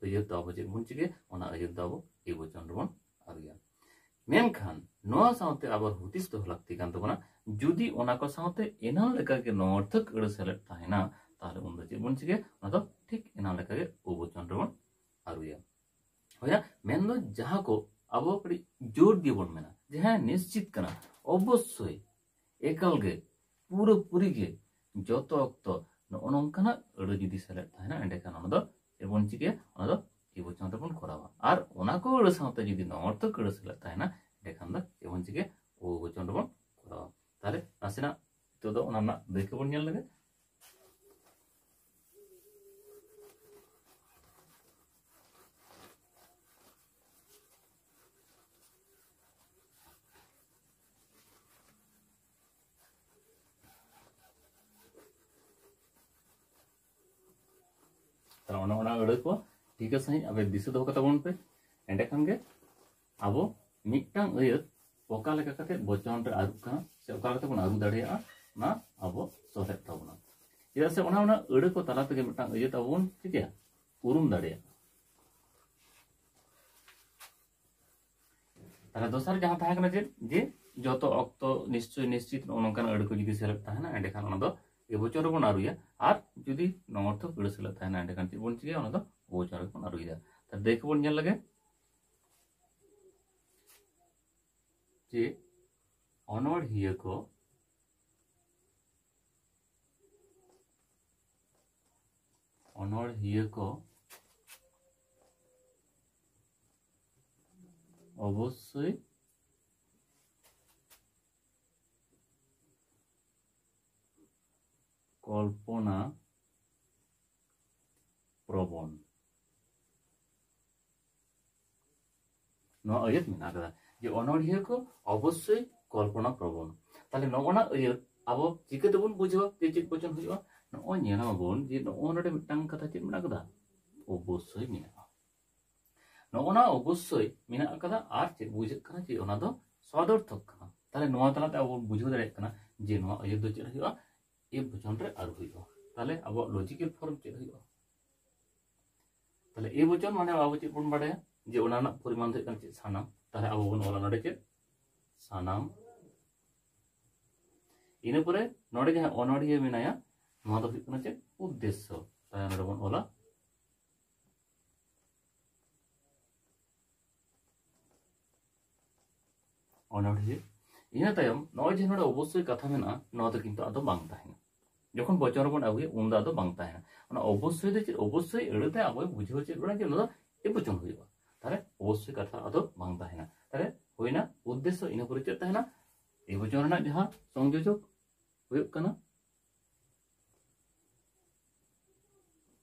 ᱟᱹᱭᱟᱹᱛ ᱫᱚ ᱟᱵᱚ ᱪᱮᱫ ᱵᱚᱱ ᱪᱤᱠᱟᱹᱭᱟ? ᱚᱱᱟ ᱟᱹᱭᱟᱹᱛ ᱫᱚ ᱟᱵᱚ ᱤᱵᱚᱪᱚᱱ ᱨᱮᱵᱚᱱ ᱟᱹᱨᱩᱭᱟ᱾ ᱢᱮᱱᱠᱷᱟᱱ ᱱᱚᱣᱟ ᱥᱟᱶᱛᱮ ᱟᱵᱚ ᱦᱩᱫᱤᱥ ᱫᱚᱦᱚ ᱞᱟᱹᱠᱛᱤ ᱠᱟᱱ ᱛᱟᱵᱚᱱᱟ, ᱡᱩᱫᱤ ᱚᱱᱟ ᱠᱚ ᱥᱟᱶᱛᱮ ᱮᱱᱟᱝ ᱞᱮᱠᱟᱜᱮ ᱱᱚᱝᱚᱨᱛᱷᱚᱠ ᱟᱹᱲᱟᱹ ᱥᱮᱞᱮᱫ ᱛᱟᱦᱮᱱᱟ, ᱛᱟᱦᱞᱮ ᱩᱱᱫᱚ ᱪᱮᱫ ᱵᱚᱱ ᱪᱤᱠᱟᱹᱭᱟ? ᱚᱱᱟ ᱫᱚ ᱴᱷᱤᱠ ᱮᱱᱟᱝ ᱞᱮᱠᱟᱜᱮ ᱚᱵᱚᱪᱚᱱ ᱨᱮᱵᱚᱱ ᱟᱹᱨᱩᱭᱟ᱾ ᱦᱳᱭᱟ, ᱢᱮᱱᱫᱚ ᱡᱟᱦᱟᱸ ᱠᱚ ᱟᱵᱚ ᱠᱟᱹᱴᱤᱡ ᱡᱳᱨ ᱫᱤᱭᱮ ᱵᱚᱱ ᱢᱮᱱᱟ ᱡᱮ ᱦᱮᱸ, ᱱᱤᱥᱪᱤᱛ ᱠᱟᱱᱟ, ᱚᱵᱚᱥᱥᱳᱭ, ᱮᱠᱟᱞ ᱜᱮ, ᱯᱩᱨᱟᱹᱯᱩᱨᱤ ᱜᱮ, ᱡᱚᱛᱚ ᱚᱠᱛᱚ ᱱᱚᱜᱼᱚ ᱱᱚᱝᱠᱟᱱᱟᱜ ᱟᱹᱲᱟᱹ ᱡᱩᱫᱤ ᱥᱮᱞᱮᱫ ᱛᱟᱦᱮᱱᱟ, ᱮᱸᱰᱮᱠᱷᱟᱱ ᱚᱱᱟ ᱫᱚ ᱪᱮᱫ ᱵᱚᱱ ᱪᱤᱠᱟᱹᱭᱟ? ᱚᱱᱟ ᱫᱚ ᱤᱵᱚᱪᱚᱱ ᱨᱮᱵᱚᱱ ᱠᱚᱨᱟᱣᱟ᱾ ᱟᱨ ᱚᱱᱟ ᱠᱚ ᱟᱹᱲᱟᱹ ᱥᱟᱶᱛᱮ ᱡᱩᱫᱤ ᱱᱚᱝᱚᱨᱛᱷᱚᱠ ᱟᱹᱲᱟᱹ ᱥᱮᱞᱮᱫ ᱛᱟᱦᱮᱱᱟ, ᱮᱸᱰᱮᱠᱷᱟᱱ ᱫᱚ ᱪᱮᱫ ᱵᱚᱱ ᱪᱤᱠᱟᱹᱭᱟ? ᱚᱵᱚᱪᱚᱱ ᱨᱮᱵᱚᱱ ᱠᱚᱨᱟᱣᱟ᱾ ᱛᱟᱦᱞᱮ ᱱᱟᱥᱮᱱᱟᱜ ᱱᱤᱛᱚᱜ ᱫᱚ ᱚᱱᱟ ᱨᱮᱱᱟᱜ ᱫᱟᱹᱭᱠᱟᱹ ᱵᱚᱱ ᱧᱮᱞ ᱞᱮᱜᱮ᱾ ᱛᱟᱦᱞᱮ ᱚᱱᱟ, ᱚᱱᱟ ᱟᱹᱲᱟᱹ ᱠᱚ ᱴᱷᱤᱠᱟᱹ ᱥᱟᱺᱦᱤᱡ ᱟᱯᱮ ᱫᱤᱥᱟᱹ ᱫᱚᱦᱚ ᱠᱟᱛᱟ ᱵᱚᱱ ᱯᱮ, ᱮᱸᱰᱮᱠᱷᱟᱱ ᱜᱮ ᱟᱵᱚ ᱢᱤᱫᱴᱟᱝ ᱟᱹᱭᱟᱹᱛ ᱚᱠᱟ ᱞᱮᱠᱟ ᱠᱟᱛᱮ ᱵᱚᱪᱚᱱ ᱨᱮ ᱟᱹᱨᱩᱜ ᱠᱟᱱᱟ ᱥᱮ ᱚᱠᱟ ᱞᱮᱠᱟᱛᱮ ᱵᱚᱱ ᱟᱹᱨᱩ ᱫᱟᱲᱮᱭᱟᱜᱼᱟ, ᱚᱱᱟ ᱟᱵᱚ ᱥᱚᱞᱦᱮᱜ ᱛᱟᱵᱚᱱᱟ᱾ ᱪᱮᱫᱟᱜ ᱥᱮ ᱚᱱᱟ, ᱚᱱᱟ ᱟᱹᱲᱟᱹ ᱠᱚ ᱛᱟᱞᱟ ᱛᱮᱜᱮ ᱢᱤᱫᱴᱟᱝ ᱤᱭᱟᱹ ᱛᱟᱵᱚᱱ ᱪᱤᱠᱟᱹᱭᱟ, ᱩᱨᱩᱢ ᱫᱟᱲᱮᱭᱟᱜᱼᱟ᱾ ᱛᱟᱦᱞᱮ ᱫᱚᱥᱟᱨ ᱡᱟᱦᱟᱸ ᱛᱟᱦᱮᱸ ᱠᱟᱱᱟ ᱪᱮᱫ, ᱡᱮ ᱡᱚᱛᱚ ᱚᱠᱛᱚ ᱱᱤᱥᱪᱚᱭ ᱱᱤᱥᱪᱤᱛ ᱱᱚᱜᱼᱚ ᱱᱚᱝᱠᱟᱱ ᱟᱹᱲᱟᱹ ᱠᱚ ᱡᱩᱫᱤ ᱥᱮᱞᱮᱫ ᱛᱟᱦᱮᱱᱟ, ᱮᱸᱰᱮᱠᱷᱟᱱ ᱚᱱᱟ ᱫᱚ ᱮ ᱵᱚᱪᱚᱱ ᱨᱮᱵᱚᱱ ᱟᱹᱨᱩᱭᱟ᱾ ᱟᱨ ᱡᱩᱫᱤ ᱱᱚᱢᱚᱨᱛᱷᱚᱠ ᱟᱹᱲᱟᱹ ᱥᱮᱞᱮᱫ ᱛᱟᱦᱮᱱᱟ, ᱮᱸᱰᱮᱠᱷᱟᱱ ᱪᱮᱫ ᱵᱚᱱ ᱪᱤᱠᱟᱹᱭᱟ, ᱚᱱᱟ ᱫᱚ ᱚ ᱵᱚᱪᱚᱱ ᱨᱮᱵᱚᱱ ᱟᱹᱨᱩᱭᱮᱫᱟ᱾ ᱛᱟᱦᱞᱮ ᱫᱮᱠᱷ ᱵᱚᱱ ᱧᱮᱞ ᱞᱮᱜᱮ ᱡᱮ ᱚᱱᱚᱬᱦᱤᱭᱟᱹ ᱠᱚ, ᱚᱱᱚᱬᱦᱤᱭᱟᱹ ᱠᱚ ᱚᱵᱚᱥᱥᱳᱭ ᱠᱚᱞᱯᱚᱱᱟ ᱯᱨᱚᱵᱚᱱ᱾ ᱱᱚᱣᱟ ᱟᱹᱭᱟᱹᱛ ᱢᱮᱱᱟᱜ ᱟᱠᱟᱫᱟ ᱡᱮ ᱚᱱᱚᱬᱦᱤᱭᱟᱹ ᱠᱚ ᱚᱵᱚᱥᱥᱳᱭ ᱠᱚᱞᱯᱚᱱᱟ ᱯᱨᱚᱵᱚᱱ᱾ ᱛᱟᱦᱞᱮ ᱱᱚᱜᱼᱚ ᱱᱟ ᱟᱹᱭᱟᱹᱛ ᱟᱵᱚ ᱪᱤᱠᱟᱹ ᱛᱮᱵᱚᱱ ᱵᱩᱡᱷᱟᱹᱣᱟ ᱡᱮ ᱪᱮᱫ ᱵᱚᱪᱚᱱ ᱦᱩᱭᱩᱜᱼᱟ? ᱱᱚᱜᱼᱚᱭ ᱧᱮᱞᱟᱵᱚᱱ ᱡᱮ ᱱᱚᱜᱼᱚ ᱱᱚᱰᱮ ᱢᱤᱫᱴᱟᱝ ᱠᱟᱛᱷᱟ ᱪᱮᱫ ᱢᱮᱱᱟᱜ ᱟᱠᱟᱫᱟ? ᱚᱵᱚᱥᱥᱳᱭ ᱢᱮᱱᱟᱜᱼᱟ᱾ ᱱᱚᱜᱼᱚ ᱱᱟ ᱚᱵᱚᱥᱥᱳᱭ ᱢᱮᱱᱟᱜ ᱟᱠᱟᱫᱟ, ᱟᱨ ᱪᱮᱫ ᱵᱩᱡᱷᱟᱹᱜ ᱠᱟᱱᱟ ᱡᱮ ᱚᱱᱟ ᱫᱚ ᱥᱚᱫᱚᱨᱛᱷᱚᱠ ᱠᱟᱱᱟ᱾ ᱛᱟᱦᱞᱮ ᱱᱚᱣᱟ ᱛᱟᱞᱟᱛᱮ ᱟᱵᱚ ᱵᱚᱱ ᱵᱩᱡᱷᱟᱹᱣ ᱫᱟᱲᱮᱭᱟᱜ ᱠᱟᱱᱟ ᱡᱮ ᱱᱚᱣᱟ ᱟᱹᱭᱟᱹᱛ ᱫᱚ ᱪᱮᱫ ᱦᱩᱭᱩᱜᱼᱟ? ᱮ ᱵᱚᱪᱚᱱ ᱨᱮ ᱟᱹᱨᱩ ᱦᱩᱭᱩᱜᱼᱟ᱾ ᱛᱟᱦᱞᱮ ᱟᱵᱚᱣᱟᱜ ᱞᱚᱡᱤᱠᱮᱞ ᱯᱷᱚᱨᱢ ᱪᱮᱫ ᱦᱩᱭᱩᱜᱼᱟ? ᱛᱟᱦᱞᱮ ᱮ ᱵᱚᱪᱚᱱ ᱢᱟᱱᱮ ᱟᱵᱚ ᱪᱮᱫ ᱵᱚᱱ ᱵᱟᱲᱟᱭᱟ ᱡᱮ ᱚᱱᱟ ᱨᱮᱱᱟᱜ ᱯᱚᱨᱤᱢᱟᱱ ᱫᱚ ᱦᱩᱭᱩᱜ ᱠᱟᱱᱟ ᱪᱮᱫ? ᱥᱟᱱᱟᱢ᱾ ᱛᱟᱦᱞᱮ ᱟᱵᱚ ᱵᱚᱱ ᱚᱞᱟ ᱱᱚᱰᱮ ᱪᱮᱫ? ᱥᱟᱱᱟᱢ᱾ ᱤᱱᱟᱹ ᱯᱚᱨᱮ ᱱᱚᱰᱮ ᱡᱟᱦᱟᱸ ᱚᱱᱚᱬᱦᱤᱭᱟᱹ ᱢᱮᱱᱟᱭᱟ, ᱱᱚᱣᱟ ᱫᱚ ᱦᱩᱭᱩᱜ ᱠᱟᱱᱟ ᱪᱮᱫ? ᱩᱫᱽᱫᱮᱥᱥᱚ᱾ ᱛᱟᱦᱞᱮ ᱱᱚᱰᱮ ᱵᱚᱱ ᱚᱞᱟ ᱚᱱᱚᱬᱦᱤᱭᱟᱹ᱾ ᱤᱱᱟᱹ ᱛᱟᱭᱚᱢ ᱱᱚᱜᱼᱚᱭ ᱡᱮ ᱱᱚᱰᱮ ᱚᱵᱚᱥᱥᱳᱭ ᱠᱟᱛᱷᱟ ᱢᱮᱱᱟᱜᱼᱟ, ᱱᱚᱣᱟ ᱫᱚ ᱠᱤᱱᱛᱩ ᱟᱫᱚ ᱵᱟᱝ ᱛᱟᱦᱮᱱᱟ᱾ ᱡᱚᱠᱷᱚᱱ ᱵᱚᱪᱚᱱ ᱨᱮᱵᱚᱱ ᱟᱹᱜᱩᱭᱟ, ᱩᱱᱫᱚ ᱟᱫᱚ ᱵᱟᱝ ᱛᱟᱦᱮᱱᱟ᱾ ᱚᱱᱟ ᱚᱵᱚᱥᱥᱳᱭ ᱫᱚ ᱪᱮᱫ? ᱚᱵᱚᱥᱥᱳᱭ ᱟᱹᱲᱟᱹ ᱛᱮ ᱟᱵᱚᱭ ᱵᱩᱡᱷᱟᱹᱣ ᱪᱮᱫ ᱵᱚᱱᱟ ᱡᱮ ᱚᱱᱟ ᱫᱚ ᱮ ᱵᱚᱪᱚᱱ ᱦᱩᱭᱩᱜᱼᱟ᱾ ᱛᱟᱦᱞᱮ ᱚᱵᱚᱥᱥᱳᱭ ᱠᱟᱛᱷᱟ ᱟᱫᱚ ᱵᱟᱝ ᱛᱟᱦᱮᱱᱟ᱾ ᱛᱟᱦᱞᱮ ᱦᱩᱭᱱᱟ ᱩᱫᱽᱫᱮᱥᱥᱚ, ᱤᱱᱟᱹ ᱯᱚᱨᱮ ᱪᱮᱫ ᱛᱟᱦᱮᱱᱟ? ᱮ ᱵᱚᱪᱚᱱ ᱨᱮᱱᱟᱜ ᱡᱟᱦᱟᱸ ᱥᱚᱝᱡᱳᱡᱚᱠ ᱦᱩᱭᱩᱜ ᱠᱟᱱᱟ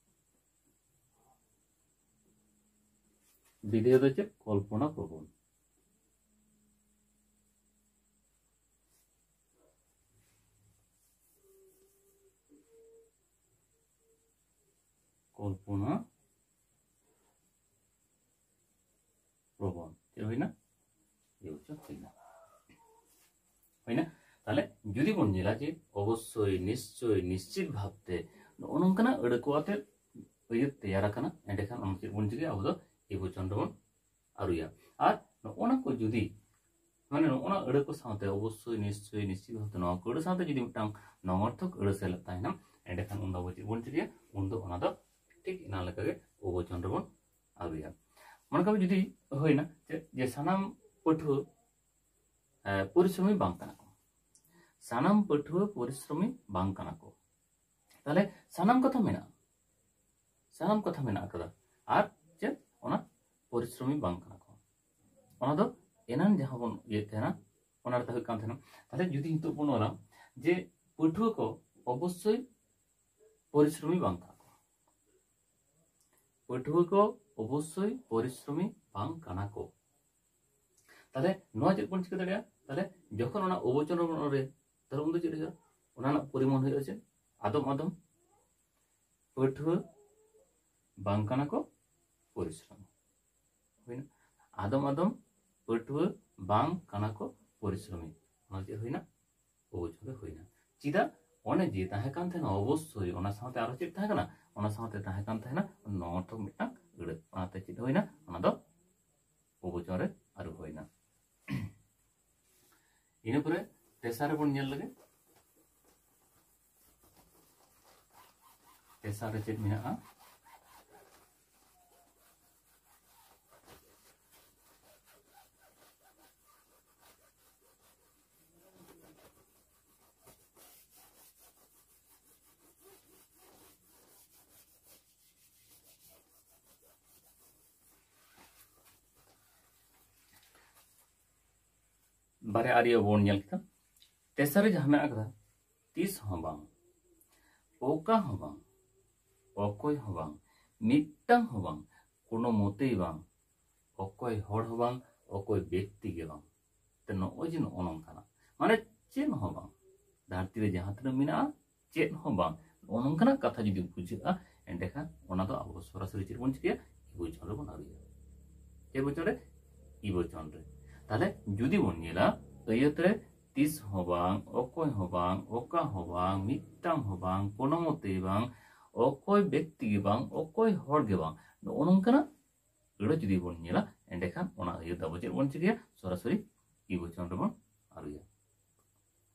ᱵᱤᱫᱷᱮᱭ ᱫᱚ ᱪᱮᱫ? ᱠᱚᱞᱯᱚᱱᱟ ᱯᱨᱚᱵᱚᱱ᱾ ᱠᱚᱞᱯᱚᱱᱟ ᱯᱨᱚᱵᱚᱱ᱾ ᱪᱮᱫ ᱦᱩᱭᱱᱟ? ᱮ ᱵᱚᱪᱚᱱ ᱦᱩᱭᱱᱟ᱾ ᱛᱟᱦᱞᱮ ᱡᱩᱫᱤ ᱵᱚᱱ ᱧᱮᱞᱟ ᱡᱮ ᱚᱵᱚᱥᱥᱳᱭ, ᱱᱤᱥᱪᱳᱭ, ᱱᱤᱥᱪᱤᱛ ᱵᱷᱟᱵᱛᱮ ᱱᱚᱜᱼᱚ ᱱᱚᱝᱠᱟᱱᱟᱜ ᱟᱹᱲᱟᱹ ᱠᱚ ᱟᱛᱮ ᱟᱹᱭᱟᱹᱛ ᱛᱮᱭᱟᱨ ᱟᱠᱟᱱᱟ, ᱮᱸᱰᱮᱠᱷᱟᱱ ᱚᱱᱟ ᱪᱮᱫ ᱵᱚᱱ ᱪᱤᱠᱟᱹᱭᱟ? ᱟᱵᱚ ᱫᱚ ᱮ ᱵᱚᱪᱚᱱ ᱨᱮᱵᱚᱱ ᱟᱹᱨᱩᱭᱟ᱾ ᱟᱨ ᱱᱚᱜᱼᱚ ᱱᱟ ᱠᱚ ᱡᱩᱫᱤ, ᱢᱟᱱᱮ ᱱᱚᱜᱼᱚ ᱱᱟ ᱟᱹᱲᱟᱹ ᱠᱚ ᱥᱟᱶᱛᱮ ᱚᱵᱚᱥᱥᱳᱭ, ᱱᱤᱥᱪᱳᱭ, ᱱᱤᱥᱪᱤᱛ ᱵᱷᱟᱵᱛᱮ ᱱᱚᱣᱟ ᱠᱚ ᱟᱹᱲᱟᱹ ᱥᱟᱶᱛᱮ ᱡᱩᱫᱤ ᱢᱤᱫᱴᱟᱝ ᱱᱚᱝᱚᱨᱛᱷᱚᱠ ᱟᱹᱲᱟᱹ ᱥᱮᱞᱮᱫ ᱛᱟᱦᱮᱱᱟ, ᱮᱸᱰᱮᱠᱷᱟᱱ ᱩᱱᱫᱚ ᱟᱵᱚ ᱪᱮᱫ ᱵᱚᱱ ᱪᱤᱠᱟᱹᱭᱟ? ᱩᱱᱫᱚ ᱚᱱᱟ ᱫᱚ ᱴᱷᱤᱠ ᱮᱱᱟ ᱞᱮᱠᱟᱜᱮ ᱚᱵᱚᱪᱚᱱ ᱨᱮᱵᱚᱱ ᱟᱹᱜᱩᱭᱟ᱾ ᱢᱚᱱᱮ ᱠᱟᱜ ᱢᱮ ᱡᱩᱫᱤ ᱦᱩᱭᱱᱟ ᱡᱮ, ᱡᱮ ᱥᱟᱱᱟᱢ ᱯᱟᱹᱴᱷᱩᱣᱟᱹ, ᱮ, ᱯᱚᱨᱤᱥᱨᱚᱢᱤ ᱵᱟᱝ ᱠᱟᱱᱟ ᱠᱚ, ᱥᱟᱱᱟᱢ ᱯᱟᱹᱴᱷᱩᱣᱟᱹ ᱯᱚᱨᱤᱥᱨᱚᱢᱤ ᱵᱟᱝ ᱠᱟᱱᱟ ᱠᱚ, ᱛᱟᱦᱞᱮ ᱥᱟᱱᱟᱢ ᱠᱟᱛᱷᱟ ᱢᱮᱱᱟᱜᱼᱟ, ᱥᱟᱱᱟᱢ ᱠᱟᱛᱷᱟ ᱢᱮᱱᱟᱜ ᱟᱠᱟᱫᱟ, ᱟᱨ ᱪᱮᱫ ᱚᱱᱟ ᱯᱚᱨᱤᱥᱨᱚᱢᱤ ᱵᱟᱝ ᱠᱟᱱᱟ ᱠᱚ, ᱚᱱᱟ ᱫᱚ ᱮᱱᱟᱱ ᱡᱟᱦᱟᱸ ᱵᱚᱱ ᱤᱭᱟᱹᱭᱮᱫ ᱛᱟᱦᱮᱱᱟ, ᱚᱱᱟ ᱨᱮ ᱦᱩᱭᱩᱜ ᱠᱟᱱ ᱛᱟᱦᱮᱱᱟ᱾ ᱛᱟᱦᱞᱮ ᱡᱩᱫᱤ ᱱᱤᱛᱚᱜ ᱵᱚᱱ ᱚᱞᱟ ᱡᱮ ᱯᱟᱹᱴᱷᱩᱣᱟᱹ ᱠᱚ ᱚᱵᱚᱥᱥᱳᱭ ᱯᱚᱨᱤᱥᱨᱚᱢᱤ ᱵᱟᱝ ᱠᱟᱱᱟ ᱠᱚ, ᱯᱟᱹᱴᱷᱩᱣᱟᱹ ᱠᱚ ᱚᱵᱚᱥᱥᱳᱭ ᱯᱚᱨᱤᱥᱨᱚᱢᱤ ᱵᱟᱝ ᱠᱟᱱᱟ ᱠᱚ, ᱛᱟᱦᱞᱮ ᱱᱚᱣᱟ ᱪᱮᱫ ᱵᱚᱱ ᱪᱤᱠᱟᱹ ᱫᱟᱲᱮᱭᱟᱜᱼᱟ? ᱛᱟᱦᱞᱮ ᱡᱚᱠᱷᱚᱱ ᱚᱱᱟ ᱚᱵᱚᱪᱚᱱ ᱨᱮᱵᱚᱱ ᱚᱞᱟ, ᱛᱟᱦᱞᱮ ᱩᱱᱫᱚ ᱪᱮᱫ ᱦᱩᱭᱩᱜᱼᱟ? ᱚᱱᱟ ᱨᱮᱱᱟᱜ ᱯᱚᱨᱤᱢᱟᱱ ᱦᱩᱭᱩᱜᱼᱟ ᱪᱮᱫ? ᱟᱫᱚᱢ ᱟᱫᱚᱢ ᱯᱟᱹᱴᱷᱩᱣᱟᱹ ᱵᱟᱝ ᱠᱟᱱᱟ ᱠᱚ ᱯᱚᱨᱤᱥᱨᱚᱢᱤ᱾ ᱦᱩᱭᱱᱟ? ᱟᱫᱚᱢ ᱟᱫᱚᱢ ᱯᱟᱹᱴᱷᱩᱣᱟᱹ ᱵᱟᱝ ᱠᱟᱱᱟ ᱠᱚ ᱯᱚᱨᱤᱥᱨᱚᱢᱤ᱾ ᱚᱱᱟ ᱪᱮᱫ ᱦᱩᱭᱱᱟ? ᱚᱵᱚᱪᱚᱱ ᱨᱮ ᱦᱩᱭᱱᱟ᱾ ᱪᱮᱫᱟᱜ? ᱚᱱᱮ ᱡᱮ ᱛᱟᱦᱮᱸ ᱠᱟᱱ ᱛᱟᱦᱮᱱᱟ ᱚᱵᱚᱥᱥᱳᱭ, ᱚᱱᱟ ᱥᱟᱶᱛᱮ ᱟᱨᱚ ᱪᱮᱫ ᱛᱟᱦᱮᱸ ᱠᱟᱱᱟ? ᱚᱱᱟ ᱥᱟᱶᱛᱮ ᱛᱟᱦᱮᱸ ᱠᱟᱱ ᱛᱟᱦᱮᱱᱟ ᱱᱚᱝᱚᱨᱛᱷᱚᱠ ᱢᱤᱫᱴᱟᱝ ᱟᱹᱲᱟᱹ᱾ ᱚᱱᱟᱛᱮ ᱪᱮᱫ ᱦᱩᱭᱱᱟ? ᱚᱱᱟ ᱫᱚ ᱚᱵᱚᱪᱚᱱ ᱨᱮ ᱟᱹᱨᱩ ᱦᱩᱭᱱᱟ᱾ ᱤᱱᱟᱹ ᱯᱚᱨᱮ ᱛᱮᱥᱟᱨ ᱨᱮᱵᱚᱱ ᱧᱮᱞ ᱞᱮᱜᱮ᱾ ᱛᱮᱥᱟᱨ ᱨᱮ ᱪᱮᱫ ᱢᱮᱱᱟᱜᱼᱟ? ᱵᱟᱨᱭᱟ ᱟᱹᱨᱤ ᱵᱚᱱ ᱧᱮᱞ ᱠᱮᱫᱟ᱾ ᱛᱮᱥᱟᱨ ᱨᱮ ᱡᱟᱦᱟᱸ ᱢᱮᱱᱟᱜ ᱟᱠᱟᱫᱟ, ᱛᱤᱥ ᱦᱚᱸ ᱵᱟᱝ, ᱚᱠᱟ ᱦᱚᱸ ᱵᱟᱝ, ᱚᱠᱚᱭ ᱦᱚᱸ ᱵᱟᱝ, ᱢᱤᱫᱴᱟᱝ ᱦᱚᱸ ᱵᱟᱝ, ᱠᱳᱱᱳ ᱢᱚᱛᱮᱭ ᱵᱟᱝ, ᱚᱠᱚᱭ ᱦᱚᱲ ᱦᱚᱸ ᱵᱟᱝ, ᱚᱠᱚᱭ ᱵᱮᱠᱛᱤ ᱜᱮ ᱵᱟᱝ᱾ ᱛᱚ ᱱᱚᱜᱼᱚᱭ ᱡᱮ ᱱᱚᱜᱼᱚ ᱱᱚᱝᱠᱟᱱᱟᱜ, ᱢᱟᱱᱮ ᱪᱮᱫ ᱦᱚᱸ ᱵᱟᱝ, ᱫᱷᱟᱹᱨᱛᱤ ᱨᱮ ᱡᱟᱦᱟᱸ ᱛᱤᱱᱟᱹᱜ ᱢᱮᱱᱟᱜᱼᱟ, ᱪᱮᱫ ᱦᱚᱸ ᱵᱟᱝ, ᱱᱚᱜᱼᱚ ᱱᱚᱝᱠᱟᱱᱟᱜ ᱠᱟᱛᱷᱟ ᱡᱩᱫᱤ ᱵᱩᱡᱷᱟᱹᱜᱼᱟ, ᱮᱸᱰᱮᱠᱷᱟᱱ ᱚᱱᱟ ᱫᱚ ᱟᱵᱚ ᱥᱚᱨᱟᱥᱚᱨᱤ ᱪᱮᱫ ᱵᱚᱱ ᱪᱤᱠᱟᱹᱭᱟ? ᱤ ᱵᱚᱪᱚᱱ ᱨᱮᱵᱚᱱ ᱟᱹᱨᱩᱭᱟ᱾ ᱪᱮᱫ ᱵᱚᱪᱚᱱ ᱨᱮ? ᱤ ᱵᱚᱪᱚᱱ ᱨᱮ᱾ ᱛᱟᱦᱞᱮ ᱡᱩᱫᱤ ᱵᱚᱱ ᱧᱮᱞᱟ ᱟᱹᱭᱟᱹᱛ ᱨᱮ, ᱛᱤᱥ ᱦᱚᱸ ᱵᱟᱝ, ᱚᱠᱚᱭ ᱦᱚᱸ ᱵᱟᱝ, ᱚᱠᱟ ᱦᱚᱸ ᱵᱟᱝ, ᱢᱤᱫᱴᱟᱝ ᱦᱚᱸ ᱵᱟᱝ, ᱠᱳᱱᱳ ᱢᱚᱛᱮ ᱵᱟᱝ, ᱚᱠᱚᱭ ᱵᱮᱠᱛᱤ ᱜᱮ ᱵᱟᱝ, ᱚᱠᱚᱭ ᱦᱚᱲ ᱜᱮ ᱵᱟᱝ, ᱱᱚᱜᱼᱚ ᱱᱚᱝᱠᱟᱱᱟᱜ ᱟᱹᱲᱟᱹ ᱡᱩᱫᱤ ᱵᱚᱱ ᱧᱮᱞᱟ, ᱮᱸᱰᱮᱠᱷᱟᱱ ᱚᱱᱟ ᱟᱹᱭᱟᱹᱛ ᱫᱚ ᱟᱵᱚ ᱪᱮᱫ ᱵᱚᱱ ᱪᱤᱠᱟᱹᱭᱟ? ᱥᱚᱨᱟᱥᱚᱨᱤ ᱤ ᱵᱚᱪᱚᱱ ᱨᱮᱵᱚᱱ ᱟᱹᱨᱩᱭᱟ᱾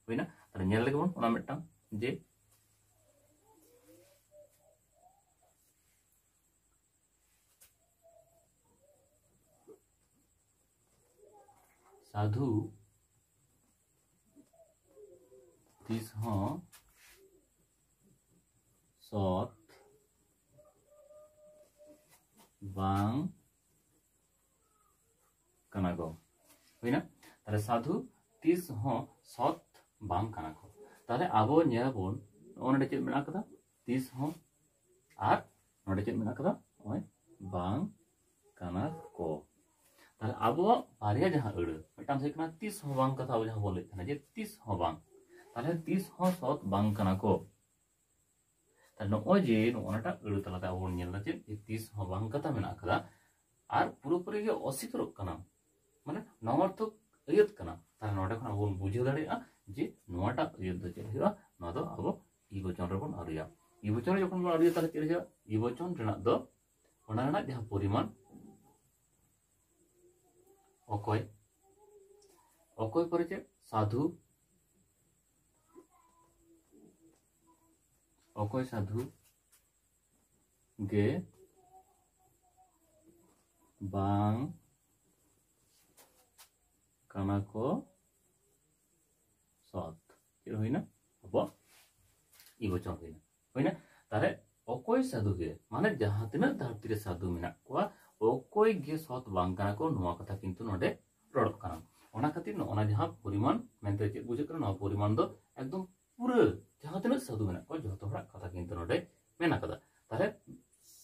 ᱦᱩᱭᱱᱟ? ᱛᱟᱦᱞᱮ ᱧᱮᱞ ᱞᱮᱜᱮ ᱵᱚᱱ ᱚᱱᱟ ᱢᱤᱫᱴᱟᱝ, ᱡᱮ ᱥᱟᱫᱷᱩ ᱛᱤᱥ ᱦᱚᱸ ᱥᱚᱛ ᱵᱟᱝ ᱠᱟᱱᱟ ᱠᱚ᱾ ᱦᱩᱭᱱᱟ? ᱛᱟᱦᱞᱮ ᱥᱟᱫᱷᱩ ᱛᱤᱥ ᱦᱚᱸ ᱥᱚᱛ ᱵᱟᱝ ᱠᱟᱱᱟ ᱠᱚ᱾ ᱛᱟᱦᱞᱮ ᱟᱵᱚ ᱧᱮᱞ ᱵᱚᱱ, ᱱᱚᱜᱼᱚ ᱱᱚᱰᱮ ᱪᱮᱫ ᱢᱮᱱᱟᱜ ᱠᱟᱫᱟ? ᱛᱤᱥ ᱦᱚᱸ᱾ ᱟᱨ ᱱᱚᱰᱮ ᱪᱮᱫ ᱢᱮᱱᱟᱜ ᱠᱟᱫᱟ? ᱱᱚᱜᱼᱚᱭ ᱵᱟᱝ ᱠᱟᱱᱟ ᱠᱚ᱾ ᱛᱟᱦᱞᱮ ᱟᱵᱚᱣᱟᱜ ᱵᱟᱨᱭᱟ ᱡᱟᱦᱟᱸ ᱟᱹᱲᱟᱹ, ᱢᱤᱫᱴᱟᱝ ᱫᱚ ᱦᱩᱭᱩᱜ ᱠᱟᱱᱟ ᱛᱤᱥ ᱦᱚᱸ ᱵᱟᱝ ᱠᱟᱛᱷᱟ, ᱟᱵᱚ ᱡᱟᱦᱟᱸ ᱵᱚᱱ ᱞᱟᱹᱭᱮᱫ ᱛᱟᱦᱮᱱᱟ ᱡᱮ ᱛᱤᱥ ᱦᱚᱸ ᱵᱟᱝ, ᱛᱟᱦᱞᱮ ᱛᱤᱥ ᱦᱚᱸ ᱥᱚᱛ ᱵᱟᱝ ᱠᱟᱱᱟ ᱠᱚ᱾ ᱛᱟᱦᱞᱮ ᱱᱚᱜᱼᱚᱭ ᱡᱮ ᱱᱚᱜᱼᱚ ᱱᱟᱴᱟᱜ ᱟᱹᱲᱟᱹ ᱛᱟᱞᱟᱛᱮ ᱟᱵᱚ ᱵᱚᱱ ᱧᱮᱞ ᱮᱫᱟ ᱪᱮᱫ, ᱡᱮ ᱛᱤᱥ ᱦᱚᱸ ᱵᱟᱝ ᱠᱟᱛᱷᱟ ᱢᱮᱱᱟᱜ ᱠᱟᱫᱟ, ᱟᱨ ᱯᱩᱨᱟᱹᱯᱩᱨᱤ ᱜᱮ ᱚᱥᱤᱠᱟᱨᱚᱜ ᱠᱟᱱᱟ, ᱢᱟᱱᱮ ᱱᱚᱣᱟᱨᱛᱷᱚᱠ ᱟᱹᱭᱟᱹᱛ ᱠᱟᱱᱟ᱾ ᱛᱟᱦᱞᱮ ᱱᱚᱰᱮ ᱠᱷᱚᱱ ᱟᱵᱚ ᱵᱚᱱ ᱵᱩᱡᱷᱟᱹᱣ ᱫᱟᱲᱮᱭᱟᱜᱼᱟ ᱡᱮ ᱱᱚᱣᱟᱴᱟᱜ ᱟᱹᱭᱟᱹᱛ ᱫᱚ ᱪᱮᱫ ᱦᱩᱭᱩᱜᱼᱟ, ᱱᱚᱣᱟ ᱫᱚ ᱟᱵᱚ ᱤ ᱵᱚᱪᱚᱱ ᱨᱮᱵᱚᱱ ᱟᱹᱨᱩᱭᱟ᱾ ᱤ ᱵᱚᱪᱚᱱ ᱨᱮ ᱡᱚᱠᱷᱚᱱ ᱵᱚᱱ ᱟᱹᱨᱩᱭᱟ, ᱛᱟᱦᱞᱮ ᱪᱮᱫ ᱦᱩᱭᱩᱜᱼᱟ? ᱤ ᱵᱚᱪᱚᱱ ᱨᱮᱱᱟᱜ ᱫᱚ ᱚᱱᱟ ᱨᱮᱱᱟᱜ ᱡᱟᱦᱟᱸ ᱯᱚᱨᱤᱢᱟᱱ, ᱚᱠᱚᱭ, ᱚᱠᱚᱭ ᱯᱚᱨᱮ ᱪᱮᱫ? ᱥᱟᱫᱷᱩ, ᱚᱠᱚᱭ ᱥᱟᱫᱷᱩ ᱜᱮ ᱵᱟᱝ ᱠᱟᱱᱟ ᱠᱚ ᱥᱚᱛ᱾ ᱪᱮᱫ ᱦᱩᱭᱱᱟ? ᱟᱵᱚᱣᱟᱜ ᱤ ᱵᱚᱪᱚᱱ ᱦᱩᱭᱱᱟ᱾ ᱦᱩᱭᱱᱟ? ᱛᱟᱦᱞᱮ ᱚᱠᱚᱭ ᱥᱟᱫᱷᱩ ᱜᱮ, ᱢᱟᱱᱮ ᱡᱟᱦᱟᱸ ᱛᱤᱱᱟᱹᱜ ᱫᱷᱟᱹᱨᱛᱤ ᱨᱮ ᱥᱟᱫᱷᱩ ᱢᱮᱱᱟᱜ ᱠᱚᱣᱟ, ᱚᱠᱚᱭ ᱜᱮ ᱥᱚᱛ ᱵᱟᱝ ᱠᱟᱱᱟ ᱠᱚ, ᱱᱚᱣᱟ ᱠᱟᱛᱷᱟ ᱠᱤᱱᱛᱩ ᱱᱚᱰᱮ ᱨᱚᱲᱚᱜ ᱠᱟᱱᱟ᱾ ᱚᱱᱟ ᱠᱷᱟᱹᱛᱤᱨ ᱱᱚᱜᱼᱚ ᱱᱟ ᱡᱟᱦᱟᱸ ᱯᱚᱨᱤᱢᱟᱱ ᱢᱮᱱᱛᱮ ᱪᱮᱫ ᱵᱩᱡᱷᱟᱹᱜ ᱠᱟᱱᱟ, ᱱᱚᱣᱟ ᱯᱚᱨᱤᱢᱟᱱ ᱫᱚ ᱮᱠᱫᱚᱢ ᱯᱩᱨᱟᱹ ᱡᱟᱦᱟᱸ ᱛᱤᱱᱟᱹᱜ ᱥᱟᱫᱷᱩ ᱢᱮᱱᱟᱜ ᱠᱚᱣᱟ, ᱡᱚᱛᱚ ᱦᱚᱲᱟᱜ ᱠᱟᱛᱷᱟ ᱠᱤᱱᱛᱩ ᱱᱚᱰᱮ ᱢᱮᱱᱟᱜ ᱠᱟᱫᱟ᱾ ᱛᱟᱦᱞᱮ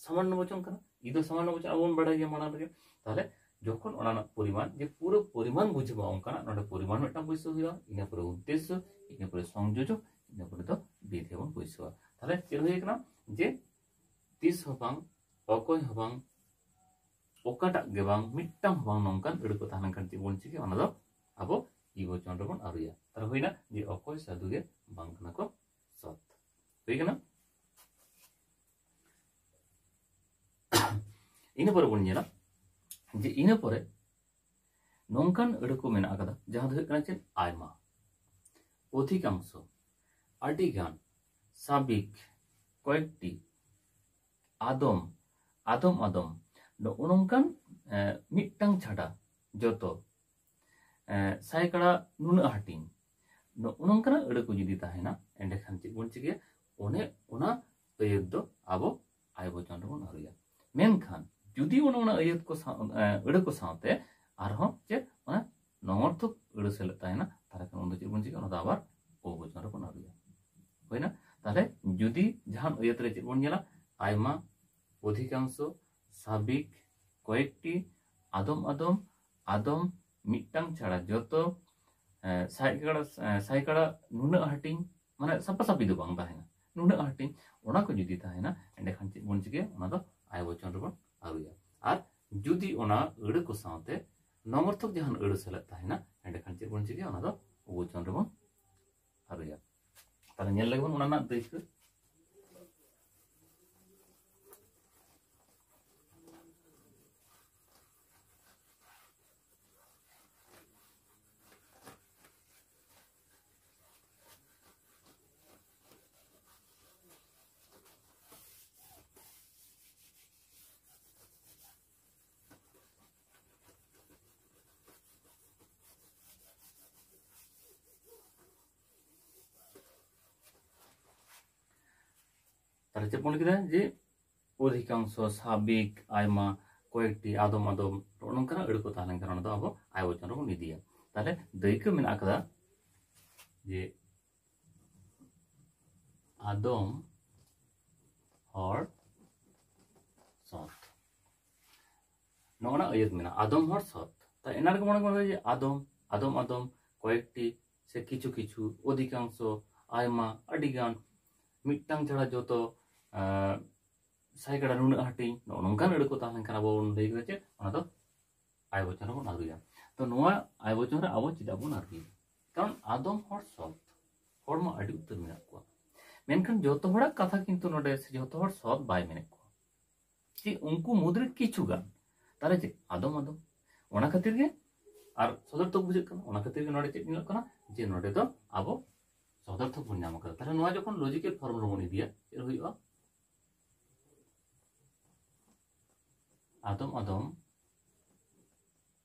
ᱥᱟᱢᱟᱱᱱᱚ ᱵᱚᱪᱚᱱ ᱠᱟᱱᱟ, ᱤ ᱫᱚ ᱥᱟᱢᱟᱱᱱᱚ ᱵᱚᱪᱚᱱ, ᱟᱵᱚ ᱵᱚᱱ ᱵᱟᱲᱟᱭ ᱜᱮᱭᱟ ᱢᱟᱲᱟᱝ ᱨᱮᱜᱮ᱾ ᱛᱟᱦᱞᱮ ᱡᱚᱠᱷᱚᱱ ᱚᱱᱟ ᱨᱮᱱᱟᱜ ᱯᱚᱨᱤᱢᱟᱱ, ᱡᱮ ᱯᱩᱨᱟᱹ ᱯᱚᱨᱤᱢᱟᱱ ᱵᱩᱡᱷᱟᱹᱜᱼᱟ, ᱚᱱᱠᱟᱱᱟᱜ ᱱᱚᱰᱮ ᱯᱚᱨᱤᱢᱟᱱ ᱢᱤᱫᱴᱟᱝ ᱵᱟᱹᱭᱥᱟᱹᱣ ᱦᱩᱭᱩᱜᱼᱟ, ᱤᱱᱟᱹ ᱯᱚᱨᱮ ᱩᱫᱽᱫᱮᱥᱥᱚ, ᱤᱱᱟᱹ ᱯᱚᱨᱮ ᱥᱚᱝᱡᱳᱡᱚᱠ, ᱤᱱᱟᱹ ᱯᱚᱨᱮ ᱫᱚ ᱵᱤᱫᱷᱮᱭ ᱵᱚᱱ ᱵᱟᱹᱭᱥᱟᱹᱣᱟ᱾ ᱛᱟᱦᱞᱮ ᱪᱮᱫ ᱦᱩᱭ ᱠᱟᱱᱟ? ᱡᱮ ᱛᱤᱥ ᱦᱚᱸ ᱵᱟᱝ, ᱚᱠᱚᱭ ᱦᱚᱸ ᱵᱟᱝ, ᱚᱠᱟᱴᱟᱜ ᱜᱮ ᱵᱟᱝ, ᱢᱤᱫᱴᱟᱝ ᱦᱚᱸ ᱵᱟᱝ, ᱱᱚᱝᱠᱟᱱ ᱟᱹᱲᱟᱹ ᱠᱚ ᱛᱟᱦᱮᱸ ᱞᱮᱱᱠᱷᱟᱱ ᱪᱮᱫ ᱵᱚᱱ ᱪᱤᱠᱟᱹᱭᱟ? ᱚᱱᱟ ᱫᱚ ᱟᱵᱚ ᱤ ᱵᱚᱪᱚᱱ ᱨᱮᱵᱚᱱ ᱟᱹᱨᱩᱭᱟ᱾ ᱛᱟᱦᱞᱮ ᱦᱩᱭᱱᱟ ᱡᱮ ᱚᱠᱚᱭ ᱥᱟᱹᱫᱷᱩ ᱜᱮ ᱵᱟᱝ ᱠᱟᱱᱟ ᱠᱚ ᱥᱚᱛ᱾ ᱦᱩᱭ ᱠᱟᱱᱟ? ᱤᱱᱟᱹ ᱯᱚᱨᱮ ᱵᱚᱱ ᱧᱮᱞᱟ ᱡᱮ ᱤᱱᱟᱹ ᱯᱚᱨᱮ ᱱᱚᱝᱠᱟᱱ ᱟᱹᱲᱟᱹ ᱠᱚ ᱢᱮᱱᱟᱜ ᱟᱠᱟᱫᱟ, ᱡᱟᱦᱟᱸ ᱫᱚ ᱦᱩᱭᱩᱜ ᱠᱟᱱᱟ ᱪᱮᱫ? ᱟᱭᱢᱟ, ᱚᱫᱷᱤᱠᱟᱝᱥᱚ, ᱟᱹᱰᱤᱜᱟᱱ, ᱥᱟᱵᱤᱠ, ᱠᱚᱭᱮᱠᱴᱤ, ᱟᱫᱚᱢ, ᱟᱫᱚᱢ ᱟᱫᱚᱢ, ᱱᱚᱜᱼᱚ ᱱᱚᱝᱠᱟᱱ, ᱮ, ᱢᱤᱫᱴᱟᱝ ᱪᱷᱟᱰᱟ ᱡᱚᱛᱚ, ᱮ, ᱥᱟᱭᱠᱟᱲᱟ ᱱᱩᱱᱟᱹᱜ ᱦᱟᱹᱴᱤᱧ, ᱱᱚᱜᱼᱚ ᱱᱚᱝᱠᱟᱱᱟᱜ ᱟᱹᱲᱟᱹ ᱠᱚ ᱡᱩᱫᱤ ᱛᱟᱦᱮᱱᱟ, ᱮᱸᱰᱮᱠᱷᱟᱱ ᱪᱮᱫ ᱵᱚᱱ ᱪᱤᱠᱟᱹᱭᱟ? ᱚᱱᱮ ᱚᱱᱟ ᱟᱹᱭᱟᱹᱛ ᱫᱚ ᱟᱵᱚ ᱟᱭ ᱵᱚᱪᱚᱱ ᱨᱮᱵᱚᱱ ᱟᱹᱨᱩᱭᱟ᱾ ᱢᱮᱱᱠᱷᱟᱱ ᱡᱩᱫᱤ ᱚᱱᱮ ᱚᱱᱟ ᱟᱹᱭᱟᱹᱛ ᱠᱚ ᱥᱟᱶ, ᱮ, ᱟᱹᱲᱟᱹ ᱠᱚ ᱥᱟᱶᱛᱮ ᱟᱨᱦᱚᱸ ᱪᱮᱫ ᱚᱱᱟ ᱱᱚᱝᱚᱨᱛᱷᱚᱠ ᱟᱹᱲᱟᱹ ᱥᱮᱞᱮᱫ ᱛᱟᱦᱮᱱᱟ, ᱛᱟᱦᱞᱮ ᱠᱷᱟᱱ ᱩᱱ ᱫᱚ ᱪᱮᱫ ᱵᱚᱱ ᱪᱤᱠᱟᱹᱭᱟ? ᱚᱱᱟ ᱫᱚ ᱟᱵᱟᱨ ᱳ ᱵᱚᱪᱚᱱ ᱨᱮᱵᱚᱱ ᱟᱹᱨᱩᱭᱟ᱾ ᱦᱩᱭᱱᱟ? ᱛᱟᱦᱞᱮ ᱡᱩᱫᱤ ᱡᱟᱦᱟᱱ ᱟᱹᱭᱟᱹᱛ ᱨᱮ ᱪᱮᱫ ᱵᱚᱱ ᱧᱮᱞᱟ? ᱟᱭᱢᱟ, ᱚᱫᱷᱤᱠᱟᱝᱥᱚ, ᱥᱟᱵᱤᱠ, ᱠᱚᱭᱮᱠᱴᱤ, ᱟᱫᱚᱢ ᱟᱫᱚᱢ, ᱟᱫᱚᱢ, ᱢᱤᱫᱴᱟᱝ ᱪᱷᱟᱲᱟ ᱡᱚᱛᱚ, ᱮ, ᱥᱟᱭᱠᱟᱲᱟ, ᱮ, ᱥᱟᱭᱠᱟᱲᱟ ᱱᱩᱱᱟᱹᱜ ᱦᱟᱹᱴᱤᱧ, ᱢᱟᱱᱮ ᱥᱟᱯᱟᱥᱟᱯᱤ ᱫᱚ ᱵᱟᱝ ᱛᱟᱦᱮᱱᱟ, ᱱᱩᱱᱟᱹᱜ ᱦᱟᱹᱴᱤᱧ, ᱚᱱᱟ ᱠᱚ ᱡᱩᱫᱤ ᱛᱟᱦᱮᱱᱟ, ᱮᱸᱰᱮᱠᱷᱟᱱ ᱪᱮᱫ ᱵᱚᱱ ᱪᱤᱠᱟᱹᱭᱟ? ᱚᱱᱟ ᱫᱚ ᱟᱭ ᱵᱚᱪᱚᱱ ᱨᱮᱵᱚᱱ ᱟᱹᱨᱩᱭᱟ᱾ ᱟᱨ ᱡᱩᱫᱤ ᱚᱱᱟ ᱟᱹᱲᱟᱹ ᱠᱚ ᱥᱟᱶᱛᱮ ᱱᱚᱝᱚᱨᱛᱷᱚᱠ ᱡᱟᱦᱟᱱ ᱟᱹᱲᱟᱹ ᱥᱮᱞᱮᱫ ᱛᱟᱦᱮᱱᱟ, ᱮᱸᱰᱮᱠᱷᱟᱱ ᱪᱮᱫ ᱵᱚᱱ ᱪᱤᱠᱟᱹᱭᱟ? ᱚᱱᱟ ᱫᱚ ᱳ ᱵᱚᱪᱚᱱ ᱨᱮᱵᱚᱱ ᱟᱹᱨᱩᱭᱟ᱾ ᱛᱟᱦᱞᱮ ᱧᱮᱞ ᱞᱮᱜᱮ ᱵᱚᱱ ᱚᱱᱟ ᱨᱮᱱᱟᱜ ᱫᱟᱹᱭᱠᱟᱹ᱾ ᱛᱟᱦᱞᱮ ᱪᱮᱫ ᱵᱚᱱ ᱞᱟᱹᱭ ᱠᱮᱫᱟ? ᱡᱮ ᱚᱫᱷᱤᱠᱟᱝᱥᱚ, ᱥᱟᱵᱤᱠ, ᱟᱭᱢᱟ, ᱠᱚᱭᱮᱠᱴᱤ, ᱟᱫᱚᱢ ᱟᱫᱚᱢ, ᱱᱚᱜᱼᱚ ᱱᱚᱝᱠᱟᱱᱟᱜ ᱟᱹᱲᱟᱹ ᱠᱚ ᱛᱟᱦᱮᱸ ᱞᱮᱱᱠᱷᱟᱱ ᱚᱱᱟ ᱫᱚ ᱟᱵᱚ ᱟᱭ ᱵᱚᱪᱚᱱ ᱨᱮᱵᱚᱱ ᱤᱫᱤᱭᱟ᱾ ᱛᱟᱦᱞᱮ ᱫᱟᱹᱭᱠᱟᱹ ᱢᱮᱱᱟᱜ ᱟᱠᱟᱫᱟ ᱡᱮ ᱟᱫᱚᱢ, ᱦᱚᱲ, ᱥᱚᱛ, ᱱᱚᱜᱼᱚ ᱱᱟ ᱟᱹᱭᱟᱹᱛ ᱢᱮᱱᱟᱜᱼᱟ, ᱟᱫᱚᱢ, ᱦᱚᱲ, ᱥᱚᱛ᱾ ᱛᱟᱦᱞᱮ ᱮᱱᱟ ᱨᱮᱜᱮ ᱢᱚᱱᱮ ᱠᱚ ᱡᱮ ᱟᱫᱚᱢ, ᱟᱫᱚᱢ ᱟᱫᱚᱢ, ᱠᱚᱭᱮᱠᱴᱤ, ᱥᱮ ᱠᱤᱪᱷᱩ ᱠᱤᱪᱷᱩ, ᱚᱫᱷᱤᱠᱟᱝᱥᱚ, ᱟᱭᱢᱟ, ᱟᱹᱰᱤᱜᱟᱱ, ᱢᱤᱫᱴᱟᱝ ᱪᱷᱟᱲᱟ ᱡᱚᱛᱚ, ᱮᱸ, ᱥᱟᱭᱠᱟᱲᱟ ᱱᱩᱱᱟᱹᱜ ᱦᱟᱹᱴᱤᱧ, ᱱᱚᱜᱼᱚ ᱱᱚᱝᱠᱟᱱ ᱟᱹᱲᱟᱹ ᱠᱚ ᱛᱟᱦᱮᱸ ᱞᱮᱱᱠᱷᱟᱱ ᱟᱵᱚ ᱵᱚᱱ ᱞᱟᱹᱭ ᱠᱮᱫᱟ ᱪᱮᱫ? ᱚᱱᱟ ᱫᱚ ᱟᱭ ᱵᱚᱪᱚᱱ ᱨᱮᱵᱚᱱ ᱟᱹᱨᱩᱭᱟ᱾ ᱛᱚ ᱱᱚᱣᱟ ᱟᱭ ᱵᱚᱪᱚᱱ ᱨᱮ ᱟᱵᱚ ᱪᱮᱫᱟᱜ ᱵᱚᱱ ᱟᱨᱜᱤᱭᱟ? ᱠᱟᱨᱚᱱ ᱟᱫᱚᱢ ᱦᱚᱲ ᱥᱚᱛ, ᱦᱚᱲ ᱢᱟ ᱟᱹᱰᱤ ᱩᱛᱟᱹᱨ ᱢᱮᱱᱟᱜ ᱠᱚᱣᱟ, ᱢᱮᱱᱠᱷᱟᱱ ᱡᱚᱛᱚ ᱦᱚᱲᱟᱜ ᱠᱟᱛᱷᱟ ᱠᱤᱱᱛᱩ ᱱᱚᱰᱮ ᱥᱮ ᱡᱚᱛᱚ ᱦᱚᱲ ᱥᱚᱛ ᱵᱟᱭ ᱢᱮᱱᱮᱫ ᱠᱚᱣᱟ, ᱡᱮ ᱩᱱᱠᱩ ᱢᱩᱫᱽᱨᱮ ᱠᱤᱪᱷᱩ ᱜᱟᱱ᱾ ᱛᱟᱦᱞᱮ ᱪᱮᱫ ᱟᱫᱚᱢ ᱟᱫᱚᱢ? ᱚᱱᱟ ᱠᱷᱟᱹᱛᱤᱨ ᱜᱮ ᱟᱨ ᱥᱚᱫᱚᱨᱛᱷᱚᱠ ᱵᱩᱡᱷᱟᱹᱜ ᱠᱟᱱᱟ᱾ ᱚᱱᱟ ᱠᱷᱟᱹᱛᱤᱨ ᱜᱮ ᱱᱚᱰᱮ ᱪᱮᱫ ᱧᱮᱞᱚᱜ ᱠᱟᱱᱟ, ᱡᱮ ᱱᱚᱰᱮ ᱫᱚ ᱟᱵᱚ ᱥᱚᱫᱚᱨᱛᱷᱚᱠ ᱵᱚᱱ ᱧᱟᱢ ᱟᱠᱟᱫᱟ᱾ ᱛᱟᱦᱞᱮ ᱱᱚᱣᱟ ᱡᱚᱠᱷᱚᱱ ᱞᱚᱡᱤᱠᱮᱞ ᱯᱷᱚᱨᱢ ᱨᱮᱵᱚᱱ ᱤᱫᱤᱭᱟ, ᱪᱮᱫ ᱦᱩᱭᱩᱜᱼᱟ? ᱟᱫᱚᱢ ᱟᱫᱚᱢ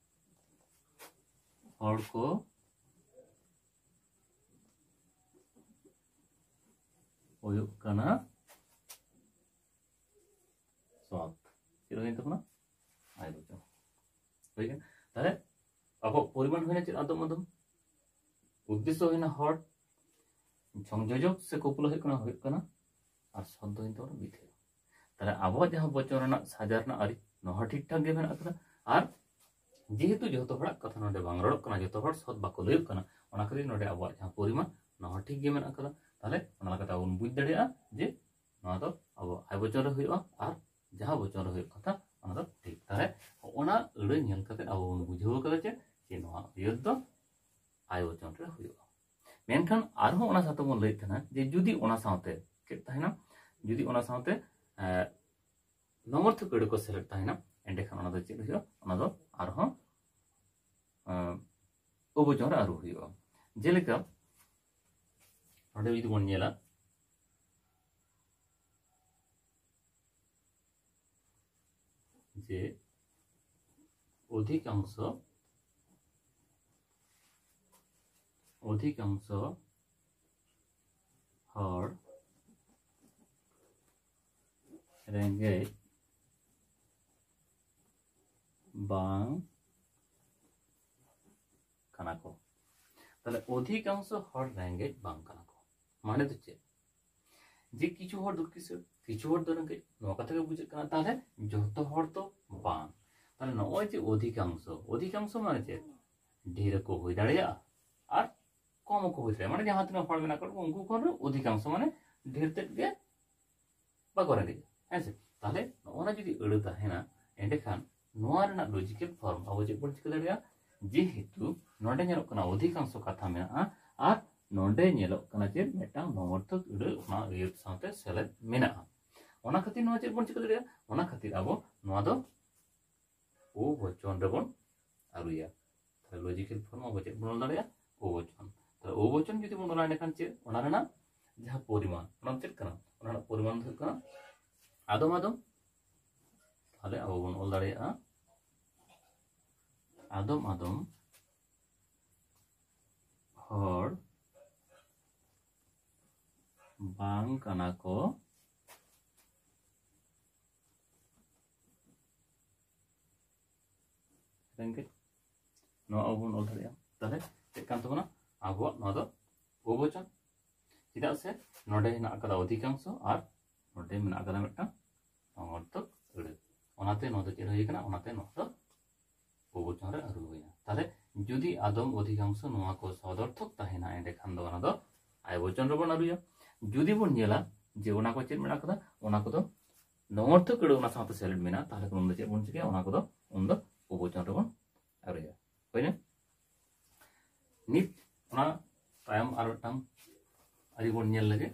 ᱦᱚᱲ ᱠᱚ ᱦᱩᱭᱩᱜ ᱠᱟᱱᱟ ᱥᱚᱛ᱾ ᱪᱮᱫ ᱦᱩᱭᱮᱱ ᱛᱟᱵᱚᱱᱟ? ᱟᱭ ᱵᱚᱪᱚᱱ᱾ ᱦᱩᱭ ᱠᱟᱱᱟ᱾ ᱛᱟᱦᱞᱮ ᱟᱵᱚᱣᱟᱜ ᱯᱚᱨᱤᱢᱟᱱ ᱦᱩᱭᱱᱟ ᱪᱮᱫ? ᱟᱫᱚᱢ ᱟᱫᱚᱢ᱾ ᱩᱫᱽᱫᱮᱥᱥᱚ ᱦᱩᱭᱱᱟ ᱦᱚᱲ, ᱥᱚᱝᱡᱳᱡᱚᱠ ᱥᱮ ᱠᱚᱯᱩᱞᱟ ᱦᱩᱭᱩᱜ ᱠᱟᱱᱟ, ᱦᱩᱭᱩᱜ ᱠᱟᱱᱟ, ᱟᱨ ᱥᱚᱛ ᱫᱚ ᱦᱩᱭᱮᱱ ᱛᱟᱵᱚᱱᱟ ᱵᱤᱫᱷᱮᱭᱚ᱾ ᱛᱟᱦᱞᱮ ᱟᱵᱚᱣᱟᱜ ᱡᱟᱦᱟᱸ ᱵᱚᱪᱚᱱ ᱨᱮᱱᱟᱜ ᱥᱟᱡᱟᱣ ᱨᱮᱱᱟᱜ ᱟᱹᱨᱤ, ᱱᱚᱣᱟ ᱦᱚᱸ ᱴᱷᱤᱠ ᱴᱷᱟᱠ ᱜᱮ ᱢᱮᱱᱟᱜ ᱟᱠᱟᱫᱟ᱾ ᱟᱨ ᱡᱮᱦᱮᱛᱩ ᱡᱚᱛᱚ ᱦᱚᱲᱟᱜ ᱠᱟᱛᱷᱟ ᱱᱚᱰᱮ ᱵᱟᱝ ᱨᱚᱲᱚᱜ ᱠᱟᱱᱟ, ᱡᱚᱛᱚ ᱦᱚᱲ ᱥᱚᱛ ᱵᱟᱠᱚ ᱞᱟᱹᱭᱚᱜ ᱠᱟᱱᱟ, ᱚᱱᱟ ᱠᱷᱟᱹᱛᱤᱨ ᱱᱚᱰᱮ ᱟᱵᱚᱣᱟᱜ ᱡᱟᱦᱟᱸ ᱯᱚᱨᱤᱢᱟᱱ, ᱱᱚᱣᱟ ᱦᱚᱸ ᱴᱷᱤᱠ ᱜᱮ ᱢᱮᱱᱟᱜ ᱟᱠᱟᱫᱟ᱾ ᱛᱟᱦᱞᱮ ᱚᱱᱟ ᱞᱮᱠᱟᱛᱮ ᱟᱵᱚ ᱵᱚᱱ ᱵᱩᱡᱽ ᱫᱟᱲᱮᱭᱟᱜᱼᱟ ᱡᱮ ᱱᱚᱣᱟ ᱫᱚ ᱟᱵᱚ ᱟᱭ ᱵᱚᱪᱚᱱ ᱨᱮ ᱦᱩᱭᱩᱜᱼᱟ ᱟᱨ ᱡᱟᱦᱟᱸ ᱵᱚᱪᱚᱱ ᱨᱮ ᱦᱩᱭᱩᱜ ᱠᱟᱛᱷᱟ, ᱚᱱᱟ ᱫᱚ ᱴᱷᱤᱠ᱾ ᱛᱟᱦᱞᱮ ᱚᱱᱟ ᱟᱹᱲᱟᱹ ᱧᱮᱞ ᱠᱟᱛᱮ ᱟᱵᱚ ᱵᱚᱱ ᱵᱩᱡᱷᱟᱹᱣ ᱠᱟᱫᱟ ᱡᱮ, ᱡᱮ ᱱᱚᱣᱟ ᱟᱹᱭᱟᱹᱛ ᱫᱚ ᱟᱭ ᱵᱚᱪᱚᱱ ᱨᱮ ᱦᱩᱭᱩᱜᱼᱟ᱾ ᱢᱮᱱᱠᱷᱟᱱ ᱟᱨᱦᱚᱸ ᱚᱱᱟ ᱥᱟᱶᱛᱮ ᱵᱚᱱ ᱞᱟᱹᱭᱮᱫ ᱛᱟᱦᱮᱱᱟ ᱡᱮ ᱡᱩᱫᱤ ᱚᱱᱟ ᱥᱟᱶᱛᱮ ᱪᱮᱫ ᱛᱟᱦᱮᱱᱟ, ᱡᱩᱫᱤ ᱚᱱᱟ ᱥᱟᱶᱛᱮ, ᱮ, ᱱᱚᱢᱚᱨᱛᱷᱚᱠ ᱟᱹᱲᱟᱹ ᱠᱚ ᱥᱮᱞᱮᱫ ᱛᱟᱦᱮᱱᱟ, ᱮᱸᱰᱮᱠᱷᱟᱱ ᱚᱱᱟ ᱫᱚ ᱪᱮᱫ ᱦᱩᱭᱩᱜᱼᱟ? ᱚᱱᱟ ᱫᱚ ᱟᱨᱦᱚᱸ, ᱮ, ᱚᱵᱚᱪᱚᱱ ᱨᱮ ᱟᱹᱨᱩ ᱦᱩᱭᱩᱜᱼᱟ᱾ ᱡᱮᱞᱮᱠᱟ ᱱᱚᱰᱮ ᱡᱩᱫᱤ ᱵᱚᱱ ᱧᱮᱞᱟ ᱡᱮ ᱚᱫᱷᱤᱠᱟᱝᱥᱚ, ᱚᱫᱷᱤᱠᱟᱝᱥᱚ ᱦᱚᱲ ᱨᱮᱸᱜᱮᱡ ᱵᱟᱝ ᱠᱟᱱᱟ ᱠᱚ᱾ ᱛᱟᱦᱞᱮ ᱚᱫᱷᱤᱠᱟᱝᱥᱚ ᱦᱚᱲ ᱨᱮᱸᱜᱮᱡ ᱵᱟᱝ ᱠᱟᱱᱟ ᱠᱚ, ᱢᱟᱱᱮ ᱫᱚ ᱪᱮᱫ? ᱡᱮ ᱠᱤᱪᱷᱩ ᱦᱚᱲ ᱫᱚ ᱠᱤᱥᱟᱹᱬ, ᱠᱤᱪᱷᱩ ᱦᱚᱲ ᱫᱚ ᱨᱮᱸᱜᱮᱡ, ᱱᱚᱣᱟ ᱠᱟᱛᱷᱟ ᱜᱮ ᱵᱩᱡᱷᱟᱹᱜ ᱠᱟᱱᱟ᱾ ᱛᱟᱦᱞᱮ ᱡᱚᱛᱚ ᱦᱚᱲ ᱫᱚ ᱵᱟᱝ᱾ ᱛᱟᱦᱞᱮ ᱱᱚᱜᱼᱚᱭ ᱡᱮ ᱚᱫᱷᱤᱠᱟᱝᱥᱚ, ᱚᱫᱷᱤᱠᱟᱝᱥᱚ ᱢᱟᱱᱮ ᱪᱮᱫ? ᱰᱷᱮᱨ ᱠᱚ ᱦᱩᱭ ᱫᱟᱲᱮᱭᱟᱜᱼᱟ ᱟᱨ ᱠᱚᱢ ᱦᱚᱸᱠᱚ ᱦᱩᱭ ᱫᱟᱲᱮᱭᱟᱜᱼᱟ, ᱢᱟᱱᱮ ᱡᱟᱦᱟᱸ ᱛᱤᱱᱟᱹᱜ ᱦᱚᱲ ᱢᱮᱱᱟᱜ ᱠᱚᱣᱟ ᱩᱱᱠᱩ ᱠᱷᱚᱱ ᱨᱮ ᱚᱫᱷᱤᱠᱟᱝᱥᱚ ᱢᱟᱱᱮ ᱰᱷᱮᱨ ᱛᱮᱫ ᱜᱮ ᱵᱟᱠᱚ ᱨᱮᱸᱜᱮᱡᱼᱟ, ᱦᱮᱸ ᱥᱮ? ᱛᱟᱦᱞᱮ ᱱᱚᱜᱼᱚ ᱱᱟ ᱡᱩᱫᱤ ᱟᱹᱲᱟᱹ ᱛᱟᱦᱮᱱᱟ, ᱮᱸᱰᱮᱠᱷᱟᱱ ᱱᱚᱣᱟ ᱨᱮᱱᱟᱜ ᱞᱚᱡᱤᱠᱮᱞ ᱯᱷᱚᱨᱢ ᱟᱵᱚ ᱪᱮᱫ ᱵᱚᱱ ᱪᱤᱠᱟᱹ ᱫᱟᱲᱮᱭᱟᱜᱼᱟ? ᱡᱮᱦᱮᱛᱩ ᱱᱚᱰᱮ ᱧᱮᱞᱚᱜ ᱠᱟᱱᱟ ᱚᱫᱷᱤᱠᱟᱝᱥᱚ ᱠᱟᱛᱷᱟ ᱢᱮᱱᱟᱜᱼᱟ, ᱟᱨ ᱱᱚᱰᱮ ᱧᱮᱞᱚᱜ ᱠᱟᱱᱟ ᱪᱮᱫ, ᱢᱤᱫᱴᱟᱝ ᱱᱚᱝᱚᱨᱛᱷᱚᱠ ᱟᱹᱲᱟᱹ ᱚᱱᱟ ᱟᱹᱭᱟᱹᱛ ᱥᱟᱶᱛᱮ ᱥᱮᱞᱮᱫ ᱢᱮᱱᱟᱜᱼᱟ᱾ ᱚᱱᱟ ᱠᱷᱟᱹᱛᱤᱨ ᱱᱚᱣᱟ ᱪᱮᱫ ᱵᱚᱱ ᱪᱤᱠᱟᱹ ᱫᱟᱲᱮᱭᱟᱜᱼᱟ? ᱚᱱᱟ ᱠᱷᱟᱹᱛᱤᱨ ᱟᱵᱚ ᱱᱚᱣᱟ ᱫᱚ ᱳ ᱵᱚᱪᱚᱱ ᱨᱮᱵᱚᱱ ᱟᱹᱨᱩᱭᱟ᱾ ᱛᱟᱦᱞᱮ ᱞᱚᱡᱤᱠᱮᱞ ᱯᱷᱚᱨᱢ ᱟᱵᱚ ᱪᱮᱫ ᱵᱚᱱ ᱚᱞ ᱫᱟᱲᱮᱭᱟᱜᱼᱟ? ᱳ ᱵᱚᱪᱚᱱ᱾ ᱛᱟᱦᱞᱮ ᱳ ᱵᱚᱪᱚᱱ ᱡᱩᱫᱤ ᱵᱚᱱ ᱚᱞᱟ, ᱮᱸᱰᱮᱠᱷᱟᱱ ᱪᱮᱫ ᱚᱱᱟ ᱨᱮᱱᱟᱜ ᱡᱟᱦᱟᱸ ᱯᱚᱨᱤᱢᱟᱱ, ᱚᱱᱟ ᱫᱚ ᱪᱮᱫ ᱠᱟᱱᱟ? ᱚᱱᱟ ᱨᱮᱱᱟᱜ ᱯᱚᱨᱤᱢᱟᱱ ᱫᱚ ᱦᱩᱭᱩᱜ ᱠᱟᱱᱟ ᱟᱫᱚᱢ ᱟᱫᱚᱢ᱾ ᱛᱟᱦᱞᱮ ᱟᱵᱚ ᱵᱚᱱ ᱚᱞ ᱫᱟᱲᱮᱭᱟᱜᱼᱟ ᱟᱫᱚᱢ ᱟᱫᱚᱢ ᱦᱚᱲ ᱵᱟᱝ ᱠᱟᱱᱟ ᱠᱚ ᱨᱮᱸᱜᱮᱡ᱾ ᱱᱚᱣᱟ ᱟᱵᱚ ᱵᱚᱱ ᱚᱞ ᱫᱟᱲᱮᱭᱟᱜᱼᱟ᱾ ᱛᱟᱦᱞᱮ ᱪᱮᱫ ᱠᱟᱱ ᱛᱟᱵᱚᱱᱟ? ᱟᱵᱚᱣᱟᱜ ᱱᱚᱣᱟ ᱫᱚ ᱳ ᱵᱚᱪᱚᱱ᱾ ᱪᱮᱫᱟᱜ ᱥᱮ ᱱᱚᱰᱮ ᱦᱮᱱᱟᱜ ᱟᱠᱟᱫᱟ ᱚᱫᱷᱤᱠᱟᱝᱥᱚ ᱟᱨ ᱱᱚᱰᱮ ᱢᱮᱱᱟᱜ ᱟᱠᱟᱫᱟ ᱢᱤᱫᱴᱟᱝ ᱱᱚᱝᱚᱨᱛᱷᱚᱠ ᱟᱹᱲᱟᱹ᱾ ᱚᱱᱟᱛᱮ ᱱᱚᱣᱟ ᱫᱚ ᱪᱮᱫ ᱦᱩᱭ ᱟᱠᱟᱱᱟ? ᱚᱱᱟᱛᱮ ᱱᱚᱣᱟ ᱫᱚ ᱳ ᱵᱚᱪᱚᱱ ᱨᱮ ᱟᱹᱨᱩ ᱦᱩᱭᱱᱟ᱾ ᱛᱟᱦᱞᱮ ᱡᱩᱫᱤ ᱟᱫᱚᱢ ᱚᱫᱷᱤᱠᱟᱝᱥᱚ ᱱᱚᱣᱟ ᱠᱚ ᱥᱚᱫᱚᱨᱛᱷᱚᱠ ᱛᱟᱦᱮᱱᱟ, ᱮᱸᱰᱮᱠᱷᱟᱱ ᱫᱚ ᱚᱱᱟ ᱫᱚ ᱟᱭ ᱵᱚᱪᱚᱱ ᱨᱮᱵᱚᱱ ᱟᱹᱨᱩᱭᱟ᱾ ᱡᱩᱫᱤ ᱵᱚᱱ ᱧᱮᱞᱟ ᱡᱮ ᱚᱱᱟ ᱠᱚ ᱪᱮᱫ ᱢᱮᱱᱟᱜ ᱟᱠᱟᱫᱟ, ᱚᱱᱟ ᱠᱚᱫᱚ ᱱᱚᱝᱚᱨᱛᱷᱚᱠ ᱟᱹᱲᱟᱹ ᱚᱱᱟ ᱥᱟᱶᱛᱮ ᱥᱮᱞᱮᱫ ᱢᱮᱱᱟᱜᱼᱟ, ᱛᱟᱦᱞᱮ ᱠᱷᱟᱱ ᱩᱱ ᱫᱚ ᱪᱮᱫ ᱵᱚᱱ ᱪᱤᱠᱟᱹᱭᱟ? ᱚᱱᱟ ᱠᱚᱫᱚ ᱩᱱ ᱫᱚ ᱳ ᱵᱚᱪᱚᱱ ᱨᱮᱵᱚᱱ ᱟᱹᱨᱩᱭᱟ᱾ ᱦᱩᱭᱱᱟ? ᱱᱤᱛ ᱚᱱᱟ ᱛᱟᱭᱚᱢ ᱟᱨ ᱢᱤᱫᱴᱟᱝ ᱟᱹᱨᱤ ᱵᱚᱱ ᱧᱮᱞ ᱞᱮᱜᱮ᱾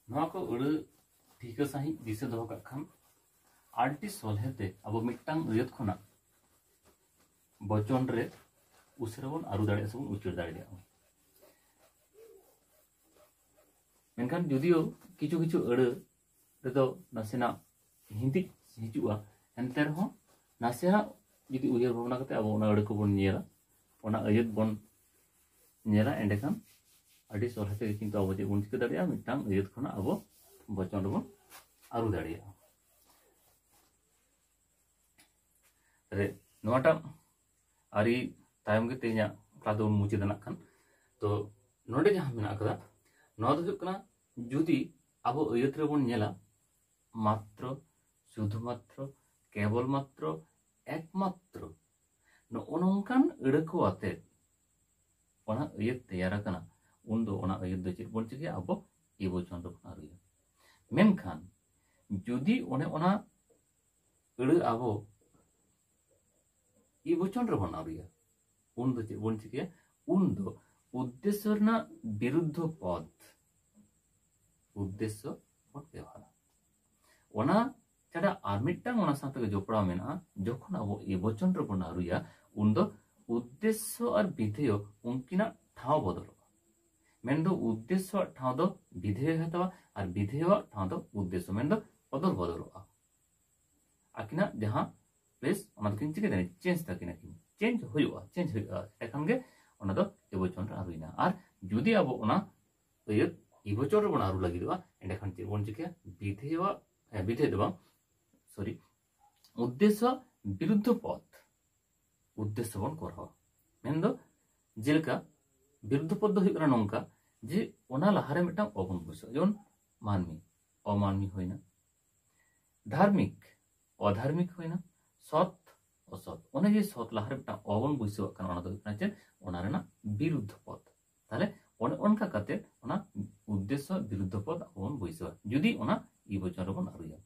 ᱱᱚᱣᱟ ᱠᱚ ᱟᱹᱲᱟᱹ ᱴᱷᱤᱠᱟᱹ ᱥᱟᱺᱦᱤᱡ ᱫᱤᱥᱟᱹ ᱫᱚᱦᱚ ᱠᱟᱜ ᱠᱷᱟᱱ, ᱟᱹᱰᱤ ᱥᱚᱞᱦᱮ ᱛᱮ ᱟᱵᱚ ᱢᱤᱫᱴᱟᱝ ᱟᱹᱭᱟᱹᱛ ᱠᱷᱚᱱᱟᱜ ᱵᱚᱪᱚᱱ ᱨᱮ ᱩᱥᱟᱹᱨᱟ ᱵᱚᱱ ᱟᱹᱨᱩ ᱫᱟᱲᱮᱭᱟᱜᱼᱟ ᱥᱮ ᱵᱚᱱ ᱩᱪᱟᱹᱲ ᱫᱟᱲᱮᱭᱟᱜᱼᱟ᱾ ᱢᱮᱱᱠᱷᱟᱱ ᱡᱩᱫᱤᱭᱳ ᱠᱤᱪᱷᱩ ᱠᱤᱪᱷᱩ ᱟᱹᱲᱟᱹ ᱨᱮᱫᱚ ᱱᱟᱥᱮᱱᱟᱜ ᱦᱤᱸᱫᱤᱡ ᱦᱤᱡᱩᱜᱼᱟ, ᱮᱱᱛᱮ ᱨᱮᱦᱚᱸ ᱱᱟᱥᱮᱱᱟᱜ ᱡᱩᱫᱤ ᱩᱭᱦᱟᱹᱨ ᱵᱷᱟᱵᱽᱱᱟ ᱠᱟᱛᱮ ᱟᱵᱚ ᱚᱱᱟ ᱟᱹᱲᱟᱹ ᱠᱚᱵᱚᱱ ᱧᱮᱞᱟ, ᱚᱱᱟ ᱟᱹᱭᱟᱹᱛ ᱵᱚᱱ ᱧᱮᱞᱟ, ᱮᱸᱰᱮᱠᱷᱟᱱ ᱟᱹᱰᱤ ᱥᱚᱞᱦᱮ ᱛᱮᱜᱮ ᱠᱤᱱᱛᱩ ᱟᱵᱚ ᱪᱮᱫ ᱵᱚᱱ ᱪᱤᱠᱟᱹ ᱫᱟᱲᱮᱭᱟᱜᱼᱟ? ᱢᱤᱫᱴᱟᱝ ᱟᱹᱭᱟᱹᱛ ᱠᱷᱚᱱᱟᱜ ᱟᱵᱚ ᱵᱚᱪᱚᱱ ᱨᱮᱵᱚᱱ ᱟᱹᱨᱩ ᱫᱟᱲᱮᱭᱟᱜᱼᱟ᱾ ᱨᱮ ᱱᱚᱣᱟᱴᱟᱜ ᱟᱹᱨᱤ ᱛᱟᱭᱚᱢ ᱜᱮ ᱛᱮᱦᱮᱧᱟᱜ ᱠᱞᱟᱥ ᱫᱚᱵᱚᱱ ᱢᱩᱪᱟᱹᱫᱟ ᱱᱟᱜ ᱠᱷᱟᱱ᱾ ᱛᱚ ᱱᱚᱰᱮ ᱡᱟᱦᱟᱸ ᱢᱮᱱᱟᱜ ᱟᱠᱟᱫᱟ, ᱱᱚᱣᱟ ᱫᱚ ᱦᱩᱭᱩᱜ ᱠᱟᱱᱟ, ᱡᱩᱫᱤ ᱟᱵᱚ ᱟᱹᱭᱟᱹᱛ ᱨᱮᱵᱚᱱ ᱧᱮᱞᱟ, ᱢᱟᱛᱨᱚ, ᱥᱩᱫᱷᱩ ᱢᱟᱛᱨᱚ, ᱠᱮᱵᱚᱞ ᱢᱟᱛᱨᱚ, ᱮᱠᱢᱟᱛᱨᱚ, ᱱᱚᱜᱼᱚ ᱱᱚᱝᱠᱟᱱ ᱟᱹᱲᱟᱹ ᱠᱚ ᱟᱛᱮ ᱚᱱᱟ ᱟᱹᱭᱟᱹᱛ ᱛᱮᱭᱟᱨ ᱟᱠᱟᱱᱟ, ᱩᱱᱫᱚ ᱚᱱᱟ ᱟᱹᱭᱟᱹᱛ ᱫᱚ ᱪᱮᱫ ᱵᱚᱱ ᱪᱤᱠᱟᱹᱭᱟ? ᱟᱵᱚ ᱤᱵᱚᱪᱚᱱ ᱨᱮᱵᱚᱱ ᱟᱹᱨᱩᱭᱟ᱾ ᱢᱮᱱᱠᱷᱟᱱ ᱡᱩᱫᱤ ᱚᱱᱮ ᱚᱱᱟ ᱟᱹᱲᱟᱹ ᱟᱵᱚ ᱤᱵᱚᱪᱚᱱ ᱨᱮᱵᱚᱱ ᱟᱹᱨᱩᱭᱟ, ᱩᱱ ᱫᱚ ᱪᱮᱫ ᱵᱚᱱ ᱪᱤᱠᱟᱹᱭᱟ? ᱩᱱ ᱫᱚ ᱩᱫᱽᱫᱮᱥᱥᱚ ᱨᱮᱱᱟᱜ ᱵᱤᱨᱩᱫᱽᱫᱷᱚ ᱯᱚᱫ ᱩᱫᱽᱫᱮᱥᱥᱚ ᱵᱚᱱ ᱵᱮᱣᱦᱟᱨᱟ᱾ ᱚᱱᱟ ᱪᱷᱟᱰᱟ ᱟᱨ ᱢᱤᱫᱴᱟᱝ ᱚᱱᱟ ᱥᱟᱶ ᱛᱮᱜᱮ ᱡᱚᱯᱲᱟᱣ ᱢᱮᱱᱟᱜᱼᱟ, ᱡᱚᱠᱷᱚᱱ ᱟᱵᱚ ᱤᱵᱚᱪᱚᱱ ᱨᱮᱵᱚᱱ ᱟᱹᱨᱩᱭᱟ, ᱩᱱ ᱫᱚ ᱩᱫᱽᱫᱮᱥᱥᱚ ᱟᱨ ᱵᱤᱫᱷᱮᱭᱚ ᱩᱱᱠᱤᱱᱟᱜ ᱴᱷᱟᱶ ᱵᱚᱫᱚᱞᱚᱜᱼᱟ᱾ ᱢᱮᱱᱫᱚ ᱩᱫᱽᱫᱮᱥᱥᱚ ᱟᱜ ᱴᱷᱟᱶ ᱫᱚ ᱵᱤᱫᱷᱮᱭᱚᱭ ᱦᱟᱛᱟᱣᱟ ᱟᱨ ᱵᱤᱫᱷᱮᱭᱚ ᱟᱜ ᱴᱷᱟᱶ ᱫᱚ ᱩᱫᱽᱫᱮᱥᱥᱚ, ᱢᱮᱱᱫᱚ ᱚᱫᱚᱞ ᱵᱚᱫᱚᱞᱚᱜᱼᱟ᱾ ᱟᱹᱠᱤᱱᱟᱜ ᱡᱟᱦᱟᱸ ᱯᱞᱮᱥ, ᱚᱱᱟ ᱫᱚᱠᱤᱱ ᱪᱤᱠᱟᱹ ᱫᱟᱲᱮᱭᱟᱜᱼᱟ? ᱪᱮᱧᱡᱽ ᱛᱟᱹᱠᱤᱱᱟ ᱠᱤᱱ, ᱪᱮᱧᱡᱽ ᱦᱩᱭᱩᱜᱼᱟ, ᱪᱮᱧᱡᱽ ᱦᱩᱭᱩᱜᱼᱟ, ᱮᱱᱠᱷᱟᱱ ᱜᱮ ᱚᱱᱟ ᱫᱚ ᱤᱵᱚᱪᱚᱱ ᱨᱮ ᱟᱹᱨᱩᱭᱮᱱᱟ᱾ ᱟᱨ ᱡᱩᱫᱤ ᱟᱵᱚ ᱚᱱᱟ ᱟᱹᱭᱟᱹᱛ ᱤᱵᱚᱪᱚᱱ ᱨᱮᱵᱚᱱ ᱟᱹᱨᱩ ᱞᱟᱹᱜᱤᱫᱚᱜᱼᱟ, ᱮᱸᱰᱮᱠᱷᱟᱱ ᱪᱮᱫ ᱵᱚᱱ ᱪᱤᱠᱟᱹᱭᱟ? ᱵᱤᱫᱷᱮᱭᱚ, ᱦᱮᱸ, ᱵᱤᱫᱷᱮᱭᱚ ᱫᱚ ᱵᱟᱝ, ᱥᱚᱨᱤ, ᱩᱫᱽᱫᱮᱥᱥᱚ ᱵᱤᱨᱩᱫᱽᱫᱷᱚ ᱯᱚᱫ ᱩᱫᱽᱫᱮᱥᱥᱚ ᱵᱚᱱ ᱠᱚᱨᱟᱣᱟ᱾ ᱢᱮᱱᱫᱚ ᱡᱮᱞᱮᱠᱟ ᱵᱤᱨᱩᱫᱽᱫᱷᱚ ᱯᱚᱫ ᱫᱚ ᱦᱩᱭᱩᱜ ᱠᱟᱱᱟ ᱱᱚᱝᱠᱟ, ᱡᱮ ᱚᱱᱟ ᱞᱟᱦᱟᱨᱮ ᱢᱤᱫᱴᱟᱝ ᱚ ᱵᱚᱱ ᱵᱟᱹᱭᱥᱟᱹᱣᱟ, ᱡᱮᱢᱚᱱ ᱢᱟᱹᱱᱢᱤ, ᱚᱢᱟᱹᱱᱢᱤ ᱦᱩᱭᱱᱟ, ᱫᱷᱟᱨᱢᱤᱠ, ᱚᱫᱷᱟᱨᱢᱤᱠ ᱦᱩᱭᱱᱟ, ᱥᱚᱛ, ᱚᱥᱚᱛ᱾ ᱚᱱᱮ ᱡᱮ ᱥᱚᱛ ᱞᱟᱦᱟᱨᱮ ᱢᱤᱫᱴᱟᱝ ᱚ ᱵᱚᱱ ᱵᱟᱹᱭᱥᱟᱹᱣᱟᱜ ᱠᱟᱱᱟ, ᱚᱱᱟ ᱫᱚ ᱦᱩᱭᱩᱜ ᱠᱟᱱᱟ ᱪᱮᱫ? ᱚᱱᱟ ᱨᱮᱱᱟᱜ ᱵᱤᱨᱩᱫᱽᱫᱷᱚ ᱯᱚᱫ᱾ ᱛᱟᱦᱞᱮ ᱚᱱᱮ ᱚᱱᱠᱟ ᱠᱟᱛᱮ ᱚᱱᱟ ᱩᱫᱽᱫᱮᱥᱥᱚ ᱵᱤᱨᱩᱫᱽᱫᱷᱚ ᱯᱚᱫ ᱟᱵᱚ ᱵᱚᱱ ᱵᱟᱹᱭᱥᱟᱹᱣᱟ, ᱡᱩᱫᱤ ᱚᱱᱟ ᱤᱵᱚᱪᱚᱱ ᱨᱮᱵᱚᱱ ᱟᱹᱨᱩᱭᱟ᱾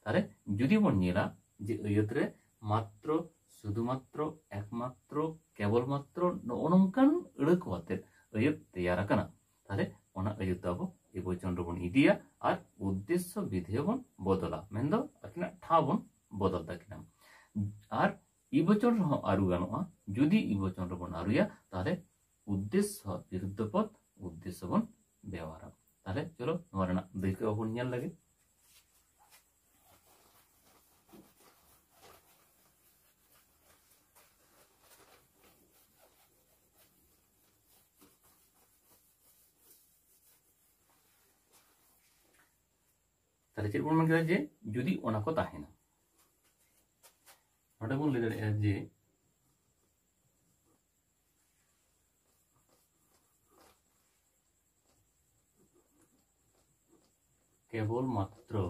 ᱛᱟᱦᱞᱮ ᱡᱩᱫᱤ ᱵᱚᱱ ᱧᱮᱞᱟ ᱡᱮ ᱟᱹᱭᱟᱹᱛ ᱨᱮ ᱢᱟᱛᱨᱚ, ᱥᱩᱫᱷᱩ ᱢᱟᱛᱨᱚ, ᱮᱠᱢᱟᱛᱨᱚ, ᱠᱮᱵᱚᱞ ᱢᱟᱛᱨᱚ ᱱᱚᱜᱼᱚ ᱱᱚᱝᱠᱟᱱ ᱟᱹᱲᱟᱹ ᱠᱚ ᱟᱛᱮ ᱟᱹᱭᱟᱹᱛ ᱛᱮᱭᱟᱨ ᱟᱠᱟᱱᱟ, ᱛᱟᱦᱞᱮ ᱚᱱᱟ ᱟᱹᱭᱟᱹᱛ ᱫᱚ ᱟᱵᱚ ᱤᱵᱚᱪᱚᱱ ᱨᱮᱵᱚᱱ ᱤᱫᱤᱭᱟ ᱟᱨ ᱩᱫᱽᱫᱮᱥᱥᱚ ᱵᱤᱫᱷᱮᱭᱚ ᱵᱚᱱ ᱵᱚᱫᱚᱞᱟ, ᱢᱮᱱᱫᱚ ᱟᱹᱠᱤᱱᱟᱜ ᱴᱷᱟᱶ ᱵᱚᱱ ᱵᱚᱫᱚᱞ ᱛᱟᱹᱠᱤᱱᱟ᱾ ᱟᱨ ᱤᱵᱚᱪᱚᱱ ᱨᱮᱦᱚᱸ ᱟᱹᱨᱩ ᱜᱟᱱᱚᱜᱼᱟ, ᱡᱩᱫᱤ ᱤᱵᱚᱪᱚᱱ ᱨᱮᱵᱚᱱ ᱟᱹᱨᱩᱭᱟ, ᱛᱟᱦᱞᱮ ᱩᱫᱽᱫᱮᱥᱥᱚ ᱵᱤᱨᱩᱫᱽᱫᱷᱚ ᱯᱚᱫ ᱩᱫᱽᱫᱮᱥᱥᱚ ᱵᱚᱱ ᱵᱮᱣᱦᱟᱨᱟ᱾ ᱛᱟᱦᱞᱮ ᱪᱚᱞᱚ ᱱᱚᱣᱟ ᱨᱮᱱᱟᱜ ᱫᱟᱹᱭᱠᱟᱹ ᱵᱚᱱ ᱧᱮᱞ ᱞᱮᱜᱮ᱾ ᱛᱟᱦᱞᱮ ᱪᱮᱫ ᱵᱚᱱ ᱢᱮᱱ ᱠᱮᱫᱟ? ᱡᱮ ᱡᱩᱫᱤ ᱚᱱᱟ ᱠᱚ ᱛᱟᱦᱮᱱᱟ, ᱱᱚᱰᱮ ᱵᱚᱱ ᱞᱟᱹᱭ ᱫᱟᱲᱮᱭᱟᱜᱼᱟ ᱡᱮ ᱠᱮᱵᱚᱞ ᱢᱟᱛᱨᱚ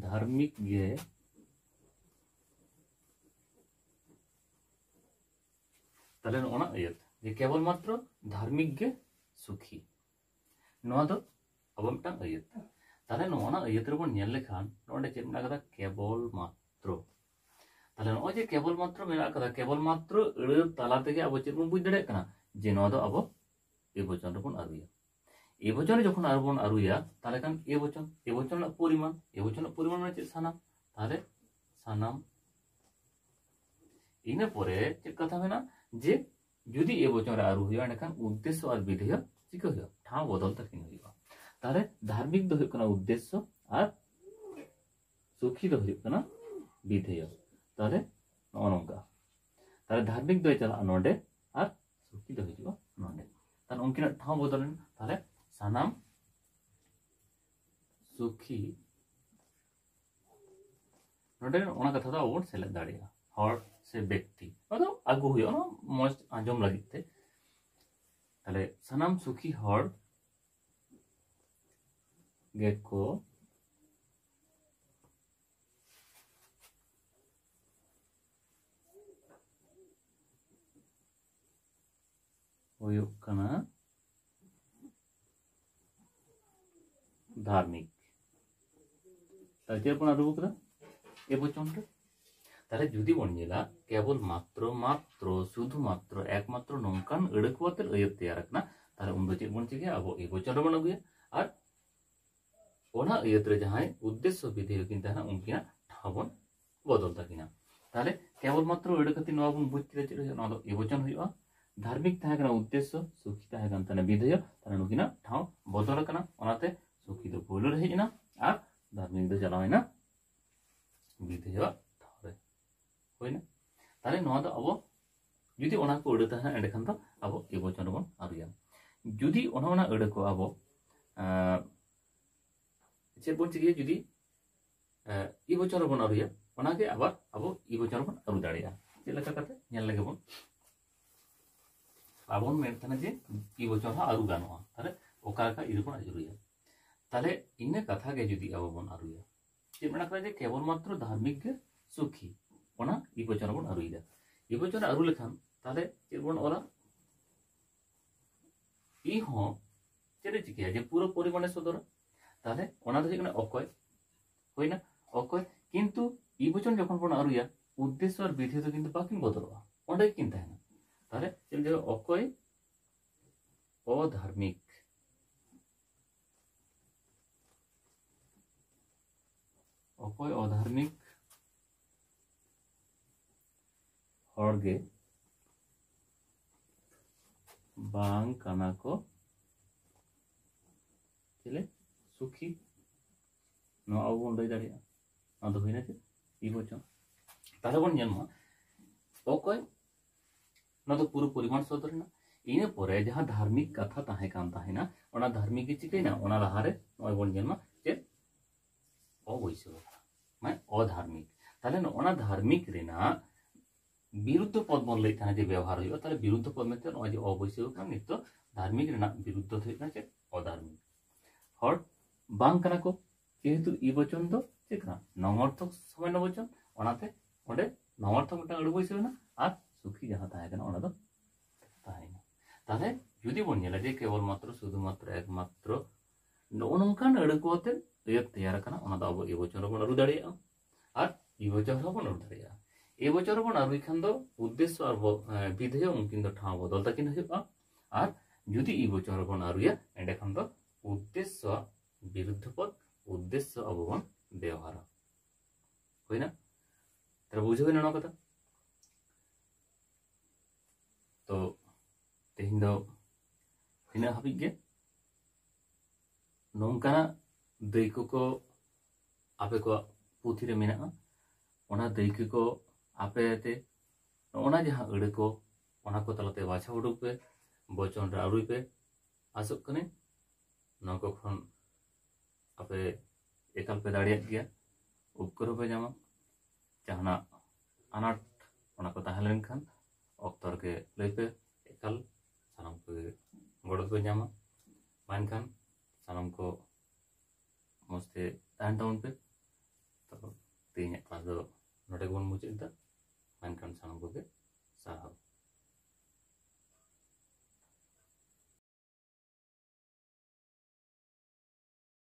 ᱫᱷᱟᱨᱢᱤᱠ ᱜᱮ ᱛᱟᱦᱞᱮ ᱱᱚᱜᱼᱚ ᱱᱟ ᱟᱹᱭᱟᱹᱛ ᱡᱮ ᱠᱮᱵᱚᱞ ᱢᱟᱛᱨᱚ ᱫᱷᱟᱨᱢᱤᱠ ᱜᱮ ᱥᱩᱠᱷᱤ, ᱱᱚᱣᱟ ᱫᱚ ᱟᱵᱚ ᱢᱤᱫᱴᱟᱝ ᱟᱹᱭᱟᱹᱛ᱾ ᱛᱟᱦᱞᱮ ᱱᱚᱜᱼᱚ ᱱᱟ ᱟᱹᱭᱟᱹᱛ ᱨᱮᱵᱚᱱ ᱧᱮᱞ ᱞᱮᱠᱷᱟᱱ ᱱᱚᱰᱮ ᱪᱮᱫ ᱢᱮᱱᱟᱜ ᱠᱟᱫᱟ? ᱠᱮᱵᱚᱞ ᱢᱟᱛᱨᱚ᱾ ᱛᱟᱦᱞᱮ ᱱᱚᱜᱼᱚᱭ ᱡᱮ ᱠᱮᱵᱚᱞ ᱢᱟᱛᱨᱚ ᱢᱮᱱᱟᱜ ᱠᱟᱫᱟ, ᱠᱮᱵᱚᱞ ᱢᱟᱛᱨᱚ ᱟᱹᱲᱟᱹ ᱛᱟᱞᱟ ᱛᱮᱜᱮ ᱟᱵᱚ ᱪᱮᱫ ᱵᱚᱱ ᱵᱩᱡᱽ ᱫᱟᱲᱮᱭᱟᱜ ᱠᱟᱱᱟ? ᱡᱮ ᱱᱚᱣᱟ ᱫᱚ ᱟᱵᱚ ᱮ ᱵᱚᱪᱚᱱ ᱨᱮᱵᱚᱱ ᱟᱹᱨᱩᱭᱟ᱾ ᱮ ᱵᱚᱪᱚᱱ ᱨᱮ ᱡᱚᱠᱷᱚᱱ ᱟᱨᱚ ᱵᱚᱱ ᱟᱹᱨᱩᱭᱟ, ᱛᱟᱦᱞᱮ ᱠᱷᱟᱱ ᱮ ᱵᱚᱪᱚᱱ, ᱮ ᱵᱚᱪᱚᱱ ᱨᱮᱱᱟᱜ ᱯᱚᱨᱤᱢᱟᱱ, ᱮ ᱵᱚᱪᱚᱱ ᱨᱮᱱᱟᱜ ᱯᱚᱨᱤᱢᱟᱱ ᱢᱟᱱᱮ ᱪᱮᱫ? ᱥᱟᱱᱟᱢ᱾ ᱛᱟᱦᱞᱮ ᱥᱟᱱᱟᱢ᱾ ᱤᱱᱟᱹ ᱯᱚᱨᱮ ᱪᱮᱫ ᱠᱟᱛᱷᱟ ᱢᱮᱱᱟᱜᱼᱟ? ᱡᱮ ᱡᱩᱫᱤ ᱮ ᱵᱚᱪᱚᱱ ᱨᱮ ᱟᱹᱨᱩ ᱦᱩᱭᱩᱜᱼᱟ, ᱮᱸᱰᱮᱠᱷᱟᱱ ᱩᱫᱽᱫᱮᱥᱥᱚ ᱟᱨ ᱵᱤᱫᱷᱮᱭᱚ ᱪᱤᱠᱟᱹ ᱦᱩᱭᱩᱜᱼᱟ? ᱴᱷᱟᱶ ᱵᱚᱫᱚᱞ ᱛᱟᱹᱠᱤᱱ ᱦᱩᱭᱩᱜᱼᱟ᱾ ᱛᱟᱦᱞᱮ ᱫᱷᱟᱨᱢᱤᱠ ᱫᱚ ᱦᱩᱭᱩᱜ ᱠᱟᱱᱟ ᱩᱫᱽᱫᱮᱥᱥᱚ ᱟᱨ ᱥᱩᱠᱷᱤ ᱫᱚ ᱦᱩᱭᱩᱜ ᱠᱟᱱᱟ ᱵᱤᱫᱷᱮᱭᱚ᱾ ᱛᱟᱦᱞᱮ ᱱᱚᱜᱼᱚ ᱱᱚᱝᱠᱟ᱾ ᱛᱟᱦᱞᱮ ᱫᱷᱟᱨᱢᱤᱠ ᱫᱚᱭ ᱪᱟᱞᱟᱜᱼᱟ ᱱᱚᱰᱮ ᱟᱨ ᱥᱩᱠᱷᱤ ᱫᱚ ᱦᱤᱡᱩᱜᱼᱟ ᱱᱚᱰᱮ᱾ ᱛᱟᱦᱞᱮ ᱩᱱᱠᱤᱱᱟᱜ ᱴᱷᱟᱶ ᱵᱚᱫᱚᱞ ᱮᱱᱟ᱾ ᱛᱟᱦᱞᱮ ᱥᱟᱱᱟᱢ ᱥᱩᱠᱷᱤ, ᱱᱚᱰᱮ ᱚᱱᱟ ᱠᱟᱛᱷᱟ ᱫᱚ ᱟᱵᱚ ᱵᱚᱱ ᱥᱮᱞᱮᱫ ᱫᱟᱲᱮᱭᱟᱜᱼᱟ, ᱦᱚᱲ ᱥᱮ ᱵᱮᱠᱛᱤ, ᱚᱱᱟ ᱫᱚ ᱟᱹᱜᱩ ᱦᱩᱭᱩᱜᱼᱟ, ᱚᱱᱟ ᱢᱚᱡᱽ ᱟᱸᱡᱚᱢ ᱞᱟᱹᱜᱤᱫ ᱛᱮ᱾ ᱛᱟᱦᱞᱮ ᱥᱟᱱᱟᱢ ᱥᱩᱠᱷᱤ ᱦᱚᱲ ᱜᱮᱠᱚ ᱦᱩᱭᱩᱜ ᱠᱟᱱᱟ ᱫᱷᱟᱨᱢᱤᱠ᱾ ᱛᱟᱦᱞᱮ ᱪᱮᱫ ᱵᱚᱱ ᱟᱹᱨᱩ ᱠᱟᱫᱟ? ᱮ ᱵᱚᱪᱚᱱ ᱨᱮ᱾ ᱛᱟᱦᱞᱮ ᱡᱩᱫᱤ ᱵᱚᱱ ᱧᱮᱞᱟ ᱠᱮᱵᱚᱞ ᱢᱟᱛᱨᱚ, ᱢᱟᱛᱨᱚ, ᱥᱩᱫᱷᱩ ᱢᱟᱛᱨᱚ, ᱮᱠᱢᱟᱛᱨᱚ ᱱᱚᱝᱠᱟᱱ ᱟᱹᱲᱟᱹ ᱠᱚ ᱟᱛᱮ ᱟᱹᱭᱟᱹᱛ ᱛᱮᱭᱟᱨ ᱟᱠᱟᱱᱟ, ᱛᱟᱦᱞᱮ ᱩᱱᱫᱚ ᱪᱮᱫ ᱵᱚᱱ ᱪᱤᱠᱟᱹᱭᱟ? ᱟᱵᱚ ᱮ ᱵᱚᱪᱚᱱ ᱨᱮᱵᱚᱱ ᱟᱹᱜᱩᱭᱟ ᱟᱨ ᱚᱱᱟ ᱟᱹᱭᱟᱹᱛ ᱨᱮ ᱡᱟᱦᱟᱸᱭ ᱩᱫᱽᱫᱮᱥᱥᱚ ᱵᱤᱫᱷᱮᱭᱚ ᱠᱤᱱ ᱛᱟᱦᱮᱱᱟ, ᱩᱱᱠᱤᱱᱟᱜ ᱴᱷᱟᱶ ᱵᱚᱱ ᱵᱚᱫᱚᱞ ᱛᱟᱹᱠᱤᱱᱟ᱾ ᱛᱟᱦᱞᱮ ᱠᱮᱵᱚᱞ ᱢᱟᱛᱨᱚ ᱟᱹᱲᱟᱹ ᱠᱷᱟᱹᱛᱤᱨ ᱱᱚᱣᱟ ᱵᱚᱱ ᱵᱩᱡᱽ ᱠᱮᱫᱟ ᱪᱮᱫ ᱦᱩᱭᱩᱜᱼᱟ? ᱱᱚᱣᱟ ᱫᱚ ᱮ ᱵᱚᱪᱚᱱ ᱦᱩᱭᱩᱜᱼᱟ᱾ ᱫᱷᱟᱨᱢᱤᱠ ᱛᱟᱦᱮᱸ ᱠᱟᱱᱟ ᱩᱫᱽᱫᱮᱥᱥᱚ, ᱥᱩᱠᱷᱤ ᱛᱟᱦᱮᱸ ᱠᱟᱱ ᱛᱟᱦᱮᱱᱟ ᱵᱤᱫᱷᱮᱭᱚ, ᱛᱟᱦᱞᱮ ᱱᱩᱠᱤᱱᱟᱜ ᱴᱷᱟᱶ ᱵᱚᱫᱚᱞ ᱟᱠᱟᱱᱟ, ᱚᱱᱟᱛᱮ ᱥᱩᱠᱷᱤ ᱫᱚ ᱯᱳᱭᱞᱳ ᱨᱮ ᱦᱮᱡ ᱮᱱᱟ ᱟᱨ ᱫᱷᱟᱨᱢᱤᱠ ᱫᱚ ᱪᱟᱞᱟᱣ ᱮᱱᱟ ᱵᱤᱫᱷᱮᱭᱚ ᱴᱷᱟᱶ ᱨᱮ᱾ ᱦᱩᱭᱱᱟ? ᱛᱟᱦᱞᱮ ᱱᱚᱣᱟ ᱫᱚ ᱟᱵᱚ ᱡᱩᱫᱤ ᱚᱱᱟ ᱠᱚ ᱟᱹᱲᱟᱹ ᱛᱟᱦᱮᱱᱟ, ᱮᱸᱰᱮᱠᱷᱟᱱ ᱫᱚ ᱟᱵᱚ ᱮ ᱵᱚᱪᱚᱱ ᱨᱮᱵᱚᱱ ᱟᱹᱨᱩᱭᱟ᱾ ᱡᱩᱫᱤ ᱚᱱᱟ, ᱚᱱᱟ ᱟᱹᱲᱟᱹ ᱠᱚ ᱟᱵᱚ, ᱟᱸ, ᱪᱮᱫ ᱵᱚᱱ ᱪᱤᱠᱟᱹᱭᱟ? ᱡᱩᱫᱤ, ᱟᱸ, ᱮ ᱵᱚᱪᱚᱱ ᱨᱮᱵᱚᱱ ᱟᱹᱨᱩᱭᱟ, ᱚᱱᱟᱜᱮ ᱟᱵᱟᱨ ᱟᱵᱚ ᱤ ᱵᱚᱪᱚᱱ ᱨᱮᱵᱚᱱ ᱟᱹᱨᱩ ᱫᱟᱲᱮᱭᱟᱜᱼᱟ᱾ ᱪᱮᱫ ᱞᱮᱠᱟ ᱠᱟᱛᱮ? ᱧᱮᱞ ᱞᱮᱜᱮ ᱵᱚᱱ᱾ ᱟᱵᱚ ᱵᱚᱱ ᱢᱮᱱ ᱛᱟᱦᱮᱱᱟ ᱡᱮ ᱤ ᱵᱚᱪᱚᱱ ᱦᱚᱸ ᱟᱹᱨᱩ ᱜᱟᱱᱚᱜᱼᱟ, ᱛᱟᱦᱞᱮ ᱚᱠᱟ ᱞᱮᱠᱟ ᱤ ᱨᱮᱵᱚᱱ ᱟᱹᱨᱩᱭᱟ? ᱛᱟᱦᱞᱮ ᱤᱱᱟᱹ ᱠᱟᱛᱷᱟ ᱜᱮ ᱡᱩᱫᱤ ᱟᱵᱚ ᱵᱚᱱ ᱟᱹᱨᱩᱭᱟ, ᱪᱮᱫ ᱢᱮᱱᱟᱜ ᱠᱟᱫᱟ? ᱡᱮ ᱠᱮᱵᱚᱞ ᱢᱟᱛᱨᱚ ᱫᱷᱟᱨᱢᱤᱠ ᱜᱮ ᱥᱩᱠᱷᱤ, ᱚᱱᱟ ᱤ ᱵᱚᱪᱚᱱ ᱨᱮᱵᱚᱱ ᱟᱹᱨᱩᱭᱮᱫᱟ᱾ ᱤ ᱵᱚᱪᱚᱱ ᱨᱮ ᱟᱹᱨᱩ ᱞᱮᱠᱷᱟᱱ ᱛᱟᱦᱞᱮ ᱪᱮᱫ ᱵᱚᱱ ᱚᱞᱟ? ᱤ ᱦᱚᱸ ᱪᱮᱫ ᱮ ᱪᱤᱠᱟᱹᱭᱟ? ᱡᱮ ᱯᱩᱨᱟᱹ ᱯᱚᱨᱤᱢᱟᱱᱮ ᱥᱚᱫᱚᱨᱟ᱾ ᱛᱟᱦᱞᱮ ᱚᱱᱟ ᱫᱚ ᱦᱩᱭᱩᱜ ᱠᱟᱱᱟ ᱚᱠᱚᱭ, ᱦᱩᱭᱱᱟ ᱚᱠᱚᱭ᱾ ᱠᱤᱱᱛᱩ ᱤ ᱵᱚᱪᱚᱱ ᱡᱚᱠᱷᱚᱱ ᱵᱚᱱ ᱟᱹᱨᱩᱭᱟ, ᱩᱫᱽᱫᱮᱥᱥᱚ ᱟᱨ ᱵᱤᱫᱷᱮᱭ ᱫᱚ ᱠᱤᱱᱛᱩ ᱵᱟᱠᱤᱱ ᱵᱚᱫᱚᱞᱚᱜᱼᱟ, ᱚᱸᱰᱮ ᱜᱮᱠᱤᱱ ᱛᱟᱦᱮᱱᱟ᱾ ᱛᱟᱦᱞᱮ ᱪᱮᱫ ᱮᱢ ᱞᱟᱹᱭᱟ? ᱚᱠᱚᱭ ᱚᱫᱷᱟᱨᱢᱤᱠ, ᱚᱠᱚᱭ ᱚᱫᱷᱟᱨᱢᱤᱠ ᱦᱚᱲ ᱜᱮ ᱵᱟᱝ ᱠᱟᱱᱟ ᱠᱚ ᱪᱮᱞᱮ? ᱥᱩᱠᱷᱤ᱾ ᱱᱚᱣᱟ ᱟᱵᱚ ᱵᱚᱱ ᱞᱟᱹᱭ ᱫᱟᱲᱮᱭᱟᱜᱼᱟ, ᱱᱚᱣᱟ ᱫᱚ ᱦᱩᱭᱱᱟ ᱪᱮᱫ? ᱤ ᱵᱚᱪᱚᱱ᱾ ᱛᱟᱦᱞᱮ ᱵᱚᱱ ᱧᱮᱞ ᱢᱟ ᱚᱠᱚᱭ, ᱱᱚᱣᱟ ᱫᱚ ᱯᱩᱨᱟᱹ ᱯᱚᱨᱤᱢᱟᱱ ᱥᱚᱫᱚᱨ ᱨᱮᱱᱟᱜ᱾ ᱤᱱᱟᱹ ᱯᱚᱨᱮ ᱡᱟᱦᱟᱸ ᱫᱷᱟᱨᱢᱤᱠ ᱠᱟᱛᱷᱟ ᱛᱟᱦᱮᱸ ᱠᱟᱱ ᱛᱟᱦᱮᱱᱟ, ᱚᱱᱟ ᱫᱷᱟᱨᱢᱤᱠ ᱜᱮ ᱪᱤᱠᱟᱹᱭᱮᱱᱟ? ᱚᱱᱟ ᱞᱟᱦᱟᱨᱮ ᱱᱚᱜᱼᱚᱭ ᱵᱚᱱ ᱧᱮᱞ ᱢᱟ ᱪᱮᱫ? ᱚᱵᱚᱭᱥᱚᱵᱷᱚ ᱠᱟᱱᱟ, ᱢᱟᱱᱮ ᱚᱫᱷᱟᱨᱢᱤᱠ᱾ ᱛᱟᱦᱞᱮ ᱱᱚᱜᱼᱚ ᱱᱟ ᱫᱷᱟᱨᱢᱤᱠ ᱨᱮᱱᱟᱜ ᱵᱤᱨᱩᱫᱽᱫᱷᱚ ᱯᱚᱫ ᱵᱚᱱ ᱞᱟᱹᱭᱮᱫ ᱛᱟᱦᱮᱱᱟ ᱡᱮ ᱵᱮᱣᱦᱟᱨ ᱦᱩᱭᱩᱜᱼᱟ, ᱛᱟᱦᱞᱮ ᱵᱤᱨᱩᱫᱽᱫᱷᱚ ᱯᱚᱫ ᱢᱮᱱᱛᱮ ᱱᱚᱜᱼᱚᱭ ᱡᱮ ᱚᱵᱚᱭᱥᱚᱵᱷᱚ ᱠᱟᱱᱟ, ᱱᱤᱛ ᱫᱚ ᱫᱷᱟᱨᱢᱤᱠ ᱨᱮᱱᱟᱜ ᱵᱤᱨᱩᱫᱽᱫᱷᱚ ᱫᱚ ᱦᱩᱭᱩᱜ ᱠᱟᱱᱟ ᱪᱮᱫ? ᱚᱫᱷᱟᱨᱢᱤᱠ᱾ ᱦᱚᱲ ᱵᱟᱝ ᱠᱟᱱᱟ ᱠᱚ, ᱡᱮᱦᱮᱛᱩ ᱤ ᱵᱚᱪᱚᱱ ᱫᱚ ᱪᱮᱫ ᱠᱟᱱᱟ? ᱱᱚᱝᱚᱨᱛᱷᱚᱠ ᱥᱟᱢᱟᱱᱱᱚ ᱵᱚᱪᱚᱱ, ᱚᱱᱟᱛᱮ ᱚᱸᱰᱮ ᱱᱚᱝᱚᱨᱛᱷᱚᱠ ᱢᱤᱫᱴᱟᱝ ᱟᱹᱲᱟᱹ ᱵᱟᱹᱭᱥᱟᱹᱣ ᱮᱱᱟ ᱟᱨ ᱥᱩᱠᱷᱤ ᱡᱟᱦᱟᱸ ᱛᱟᱦᱮᱸ ᱠᱟᱱᱟ ᱚᱱᱟ ᱫᱚ ᱛᱟᱦᱮᱸᱭᱮᱱᱟ᱾ ᱛᱟᱦᱞᱮ ᱡᱩᱫᱤ ᱵᱚᱱ ᱧᱮᱞᱟ ᱡᱮ ᱠᱮᱵᱚᱞ ᱢᱟᱛᱨᱚ, ᱥᱩᱫᱷᱩ ᱢᱟᱛᱨᱚ, ᱮᱠᱢᱟᱛᱨᱚ ᱱᱚᱜᱼᱚ ᱱᱚᱝᱠᱟᱱ ᱟᱹᱲᱟᱹ ᱠᱚ ᱟᱛᱮ ᱟᱹᱭᱟᱹᱛ ᱛᱮᱭᱟᱨ ᱟᱠᱟᱱᱟ, ᱚᱱᱟ ᱫᱚ ᱟᱵᱚ ᱮ ᱵᱚᱪᱚᱱ ᱨᱮᱵᱚᱱ ᱟᱹᱨᱩ ᱫᱟᱲᱮᱭᱟᱜᱼᱟ ᱟᱨ ᱤ ᱵᱚᱪᱚᱱ ᱨᱮᱦᱚᱸ ᱵᱚᱱ ᱟᱹᱨᱩ ᱫᱟᱲᱮᱭᱟᱜᱼᱟ᱾ ᱮ ᱵᱚᱪᱚᱱ ᱨᱮᱵᱚᱱ ᱟᱹᱨᱩᱭ ᱠᱷᱟᱱ ᱫᱚ ᱩᱫᱽᱫᱮᱥᱥᱚ ᱟᱨ ᱵᱚ-, ᱮ, ᱵᱤᱫᱷᱮᱭ ᱩᱱᱠᱤᱱ ᱫᱚ ᱴᱷᱟᱶ ᱵᱚᱫᱚᱞ ᱛᱟᱹᱠᱤᱱ ᱦᱩᱭᱩᱜᱼᱟ᱾ ᱟᱨ ᱡᱩᱫᱤ ᱤ ᱵᱚᱪᱚᱱ ᱨᱮᱵᱚᱱ ᱟᱹᱨᱩᱭᱟ, ᱮᱸᱰᱮᱠᱷᱟᱱ ᱫᱚ ᱩᱫᱽᱫᱮᱥᱥᱚ ᱵᱤᱨᱩᱫᱽᱫᱷᱚ ᱯᱚᱫ ᱩᱫᱽᱫᱮᱥᱥᱚ ᱟᱵᱚ ᱵᱚᱱ ᱵᱮᱣᱦᱟᱨᱟ᱾ ᱦᱩᱭᱱᱟ? ᱛᱟᱦᱞᱮ ᱵᱩᱡᱷᱟᱹᱣ ᱮᱱᱟ ᱱᱚᱣᱟ ᱠᱟᱛᱷᱟ? ᱛᱚ ᱛᱮᱦᱮᱧ ᱫᱚ ᱤᱱᱟᱹᱜ ᱦᱟᱹᱵᱤᱡ ᱜᱮ᱾ ᱱᱚᱝᱠᱟᱱᱟᱜ ᱫᱟᱹᱭᱠᱟᱹ ᱠᱚ ᱟᱯᱮ ᱠᱚᱣᱟᱜ ᱯᱩᱛᱷᱤ ᱨᱮ ᱢᱮᱱᱟᱜᱼᱟ, ᱚᱱᱟ ᱫᱟᱹᱭᱠᱟᱹ ᱠᱚ ᱟᱯᱮ ᱛᱮ ᱱᱚᱜᱼᱚ ᱱᱟ ᱡᱟᱦᱟᱸ ᱟᱹᱲᱟᱹ ᱠᱚ, ᱚᱱᱟ ᱠᱚ ᱛᱟᱞᱟᱛᱮ ᱵᱟᱪᱷᱟᱣ ᱩᱰᱩᱠ ᱯᱮ, ᱵᱚᱪᱚᱱ ᱨᱮ ᱟᱹᱨᱩᱭ ᱯᱮ᱾ ᱟᱥᱚᱜ ᱠᱟᱹᱱᱟᱹᱧ ᱱᱚᱣᱟ ᱠᱚ ᱠᱷᱚᱱ ᱟᱯᱮ ᱮᱠᱟᱞ ᱯᱮ ᱫᱟᱲᱮᱭᱟᱜ ᱜᱮᱭᱟ, ᱩᱯᱠᱟᱹᱨ ᱦᱚᱸᱯᱮ ᱧᱟᱢᱟ᱾ ᱡᱟᱦᱟᱱᱟᱜ ᱟᱱᱟᱴ ᱚᱱᱟ ᱠᱚ ᱛᱟᱦᱮᱸ ᱞᱮᱱᱠᱷᱟᱱ ᱚᱠᱛᱚ ᱨᱮᱜᱮ ᱞᱟᱹᱭ ᱯᱮ, ᱮᱠᱟᱞ ᱥᱟᱱᱟᱢ ᱠᱚᱜᱮ ᱜᱚᱲᱚ ᱫᱚᱯᱮ ᱧᱟᱢᱟ᱾ ᱢᱟ ᱮᱱᱠᱷᱟᱱ ᱥᱟᱱᱟᱢ ᱠᱚ ᱢᱚᱡᱽ ᱛᱮ ᱛᱟᱦᱮᱱ ᱛᱟᱵᱚᱱ ᱯᱮ᱾ ᱛᱚ ᱛᱮᱦᱮᱧᱟᱜ ᱠᱞᱟᱥ ᱫᱚ ᱱᱚᱰᱮ ᱜᱮᱵᱚᱱ ᱢᱩᱪᱟᱹᱫ ᱮᱫᱟ᱾ ᱢᱟ ᱮᱱᱠᱷᱟᱱ ᱥᱟᱱᱟᱢ ᱠᱚᱜᱮ ᱥᱟᱨᱦᱟᱣ᱾